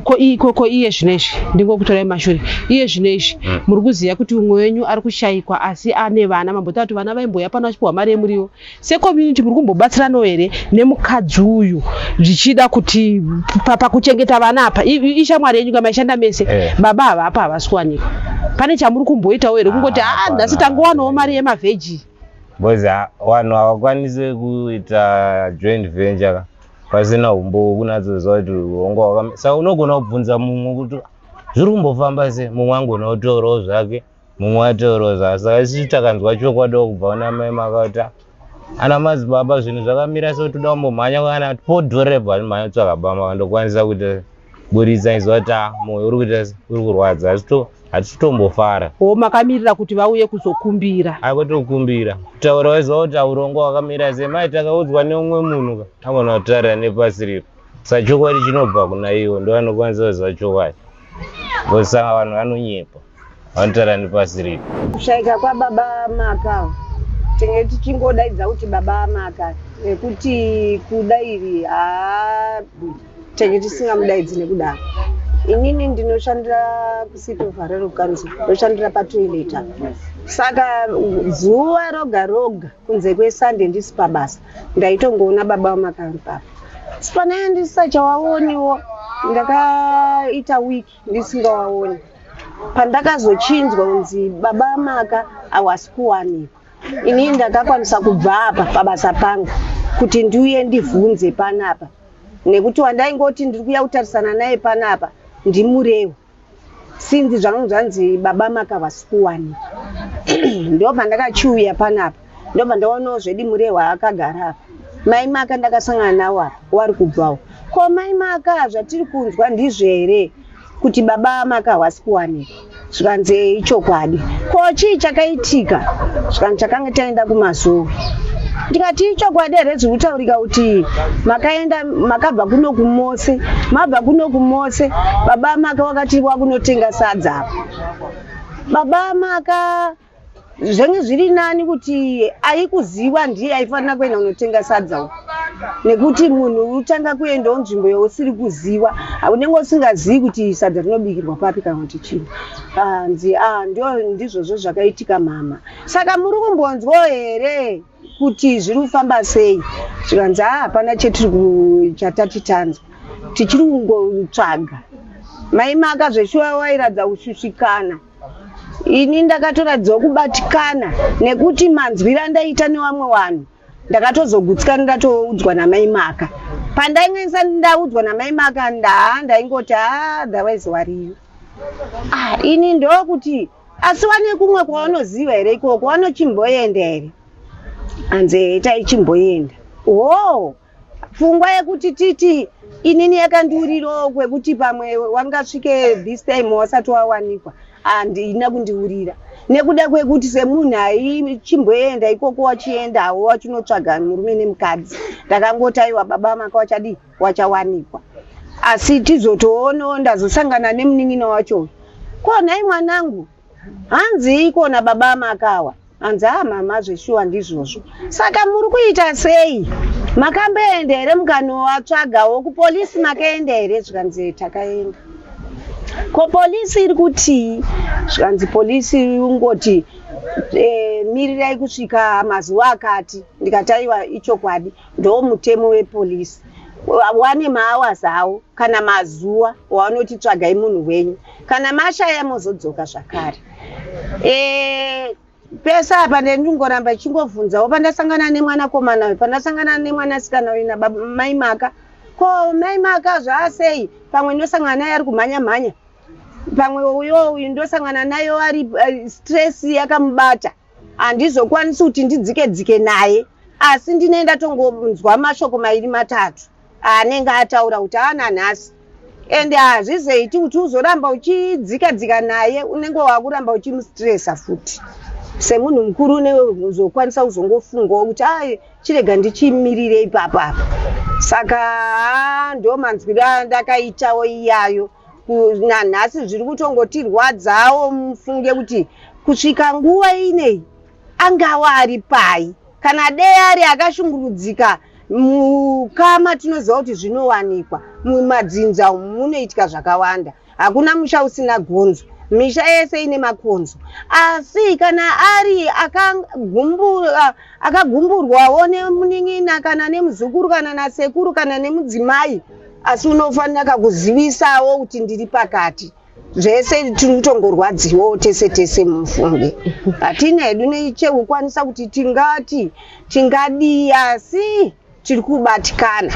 Ko iye zvino izvi, ndingokutorai mashure, iye zvino izvi muri kuziva kuti umwe wenyu ari kushayikwa asi ane vana, mambotaura kuti vana vaimboya pano vachipiwa mari yemuriwo. Secommunity muri kumbobatsiranawo here nemukadzi uyu, zvichida kuti pakuchengeta vana apa? Ishamwari yenyu kamaishanda mese. Baba havapa, havasi kuwanikwa. Pane chamuri kumboitawo here, kungoti Ah, a nhasi hapana. Tangowanawo mari yemavheji? Because vanhu havakwanisi kuita joint venture ka pasina umbowo kunatsoziva kuti honga saka unogona kubvunza mumwe kuti zviri kumbofamba sei, mumwe angona kutaurawo zvake, mumwe ataurawo zvake. Saka isusu takanzwa chokwadi kubva kuna mai Maka kuti ana madzibaba zvinhu zvakamira sekuti toda kumbomhanya kana podhorebha mhanya kutsvaga baba kandokwanisa kuita buritsa iziva kuti ah, mwoyo uri kuita uri kurwadza, asi hatitombofara. O, makamirira kuti vauye kuzokumbira? Akotokumbira kutaura, waiziva kuti aurongwa hwakamira sei. Mai takaudzwa neumwe munhu ka agona kutaurira nepasiripo, saka chokwadi chinobva kuna iwo, ndo vanokwanisa kuziva chokwadi. Saka vanhu vanonyepa, vanotaura nepasiripo. Kushaika kwababa Maka, tinge tichingodaidza kuti baba Maka nekuti kuda iri haa tenge tisingamudaidzi nekudaro. Inini ndinoshandira kuCity of Harare Council, ndoshandira patoilet apa. Saka zuva roga roga kunze kweSunday ndisi pabasa, ndaitongoona baba vaMaka vari papa. Sipanaya ndisisachawaoniwo, ndakaita wiki ndisingawaoni. Pandakazochinzwa kunzi baba Maka hawasi kuwanikwa, inini ndakakwanisa kubva apa pabasa pangu kuti ndiuye ndivhunze panapa, nekuti wandaingoti ndiri kuya kutarisana naye panapa ndiMurewa. Sinzi zvangu zvanzi baba Maka havasi kuwanikwa, ndo pandakachiuya panapa, ndobva ndaonawo zvedi Murehwa akagara apa. Mai Maka ndakasangana navo apa, wari kubvawo. Ko mai Maka, zvatiri kunzwa ndizvo here kuti baba Maka havasi kuwanikwa? Zvikanzi ichokwadi. Ko chii chakaitika? Zvikanzi takanga taenda kuMazowe. Ndikati ichokwadi here zviri kutaurika kuti makaenda, makabva kuno kumose, mabva kuno kumose, baba Maka wakati wakunotenga sadza apa? Baba Maka zvenge zviri nani kuti aikuziva ndiye aifanira kuenda kunotenga sadza uko, nekuti munhu utanga kuendawo nzvimbo yausiri kuziva, unenge usingazivi kuti sadza rinobikirwa papi kana kuti chii. Hanzi ah, ndo ndizvozvo zvakaitika mama. Saka muri kumbonzwawo here kuti zviri kufamba sei? Zvikanzi ha, hapana chetiri chatati tanzwa, tichiri kungotsvaga mai Maka. Zveshuwa wairadza kushushikana. Ini ndakatoradzawo kubatikana nekuti manzwiro andaita nevamwe vanhu, ndakatozogutsikana ndatoudzwa namai Maka. Pandainge ndisati ndaudzwa namai Maka, ndaa ndaingoti ha, otherwise wariyo. Ah, ini ndokuti asi wane kumwe kwaunoziva here ikoko wanochimboenda here? Hanzi taichimboenda. Ho, pfungwa yekuti titi inini yakandiurirawo kwekuti pamwe wangasvike this time wasati wawanikwa, handina kundiurira nekuda kwekuti semunhu aichimboenda ikoko, wachiendawo wachinotsvaga murume nemukadzi, ndakangoti aiwa, baba Maka wachadii, wachawanikwa. Asi tizotoonawo ndazosangana nemunin'ina wacho. Ko nhai mwanangu, hanzi ikona baba Makawa? Hanzi ha mama, zveshuwa ndizvozvo. Saka muri kuita sei? Makamboenda here mukanovatsvagawo kupolisi? Makaenda here? Zvikanzi takaenda. Ko polisi iri kutii? Zvikanzi polisi ungoti mirirai kusvika mazuva akati. Ndikati aiwa, ichokwadi, ndo mutemo wepolisi, wane mahours avo kana mazuva wavanoti tsvagai munhu wenyu, kana mashaya mozodzoka zvakare. Pese apa ndingoramba ichingovhunzawo pandasangana nemwanakomana uyu, pandasangana nemwanasikana uyu namai Maka. Ko mai Maka zvaasei? Pamwe ndosangana naye ari kumhanya mhanya, pamwe uyo uyu ndosangana nayo ari stress yakamubata, handizokwanisi kuti ndidzike dzike naye. Asi ndine ndatongonzwa mashoko mairi matatu anenge ataura kuti ana nhasi, ende hazvizoiti kuti uzoramba uchidzika dzika naye, unenge wakuramba uchimustressa futi. Semunhu mukuru unozokwanisa kuzongofungawo kuti ai, chirega ndichimirire ipapo apa. Saka ndo manzwiro andakaitawo iyayo. Nanhasi zviri kutongotirwadzawo, mufunge kuti kusvika nguva inei angawa ari pai, kana dei ari akashungurudzika mukama. Tinoziva kuti zvinowanikwa mumadzinza umu, munoitika zvakawanda. Hakuna musha usina gonzo, misha yese ine makonzo. Asi kana ari akagumburwawo nemunin'ina kana nemuzukuru kana nasekuru kana nemudzimai, asi unofanira kakuzivisawo kuti ndiri pakati. Zvese tiri kutongorwadziwawo tese tese, mufunge hatina hedu nechekukwanisa kuti tingati tingadii, asi tiri kubatikana.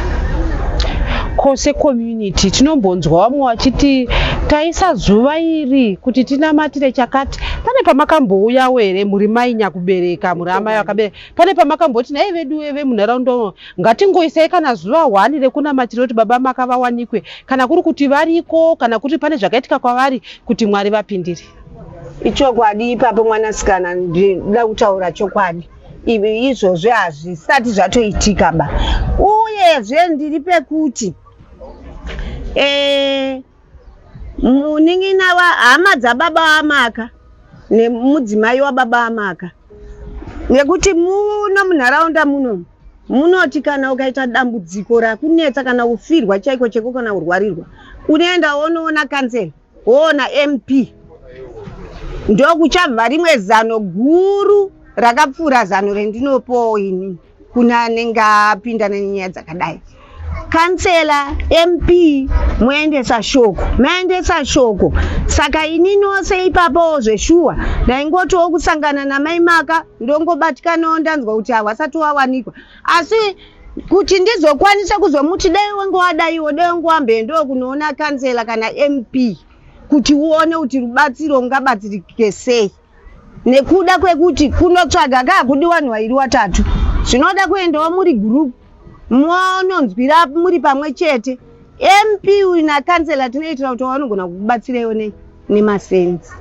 Ko secommunity, tinombonzwa vamwe vachiti taisa zuva iri kuti tinamatire chakati. Pane pamakambouyawo here muri mai nyakubereka, muri amai vakabereka, pane pamakamboti nai vedu vemunharaunda umo, ngatingoisai kana zuva hwani rekunamatira kuti baba makavawanikwe, kana kuri kuti variko, kana kuti pane zvakaitika kwavari, kuti Mwari vapindire? Ichokwadi ipapo, mwanasikana, ndinoda kutaura chokwadi. Ivi izvozvo hazvisati zvatoitika ba. Uyezve ndiri pekuti munin'ina hama dzababa vamaka nemudzimai wababa vamaka, nekuti muno munharaunda muno munoti kana ukaita dambudziko rakunetsa, kana kufirwa chaiko chaiko, kana kurwarirwa, unoenda wonoona kansela, woona MP, ndokuchabva rimwe zano guru rakapfuura zano rendinopowo ini kune anenge apinda nenyaya dzakadai. Kansela, MP, moendesa shoko, maendesa shoko. Saka ininiwo seipapowo zveshuwa ndaingotiwo kusangana namai Maka, ndongobatikanawo, ndanzwa kuti hawasati wawanikwa. Asi kuti ndizokwanisa kuzomuti dai wange wadaiwo, dai wange wamboendawo kunoona kansela kana MP kuti uone kuti rubatsiro ungabatsirike sei, nekuda kwekuti kunotsvaga kakudi vanhu vairi watatu, zvinoda kuendawo muri group, mononzwira muri pamwe chete. MP uyu nakansela tinoitira kuti vanogona kukubatsiraiwo nemasenzi.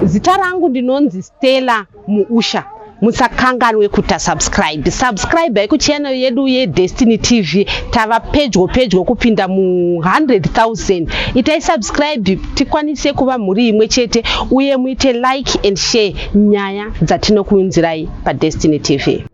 Zita rangu ndinonzi Stella Muusha. Musakanganwe kuta subscribe, subscribe kuchannel yedu yeDestiny TV. Tava pedyo pedyo kupinda mu100 000. Itai subscribe tikwanise kuva mhuri imwe chete, uye muite like and share nyaya dzatinokuunzirai paDestiny TV.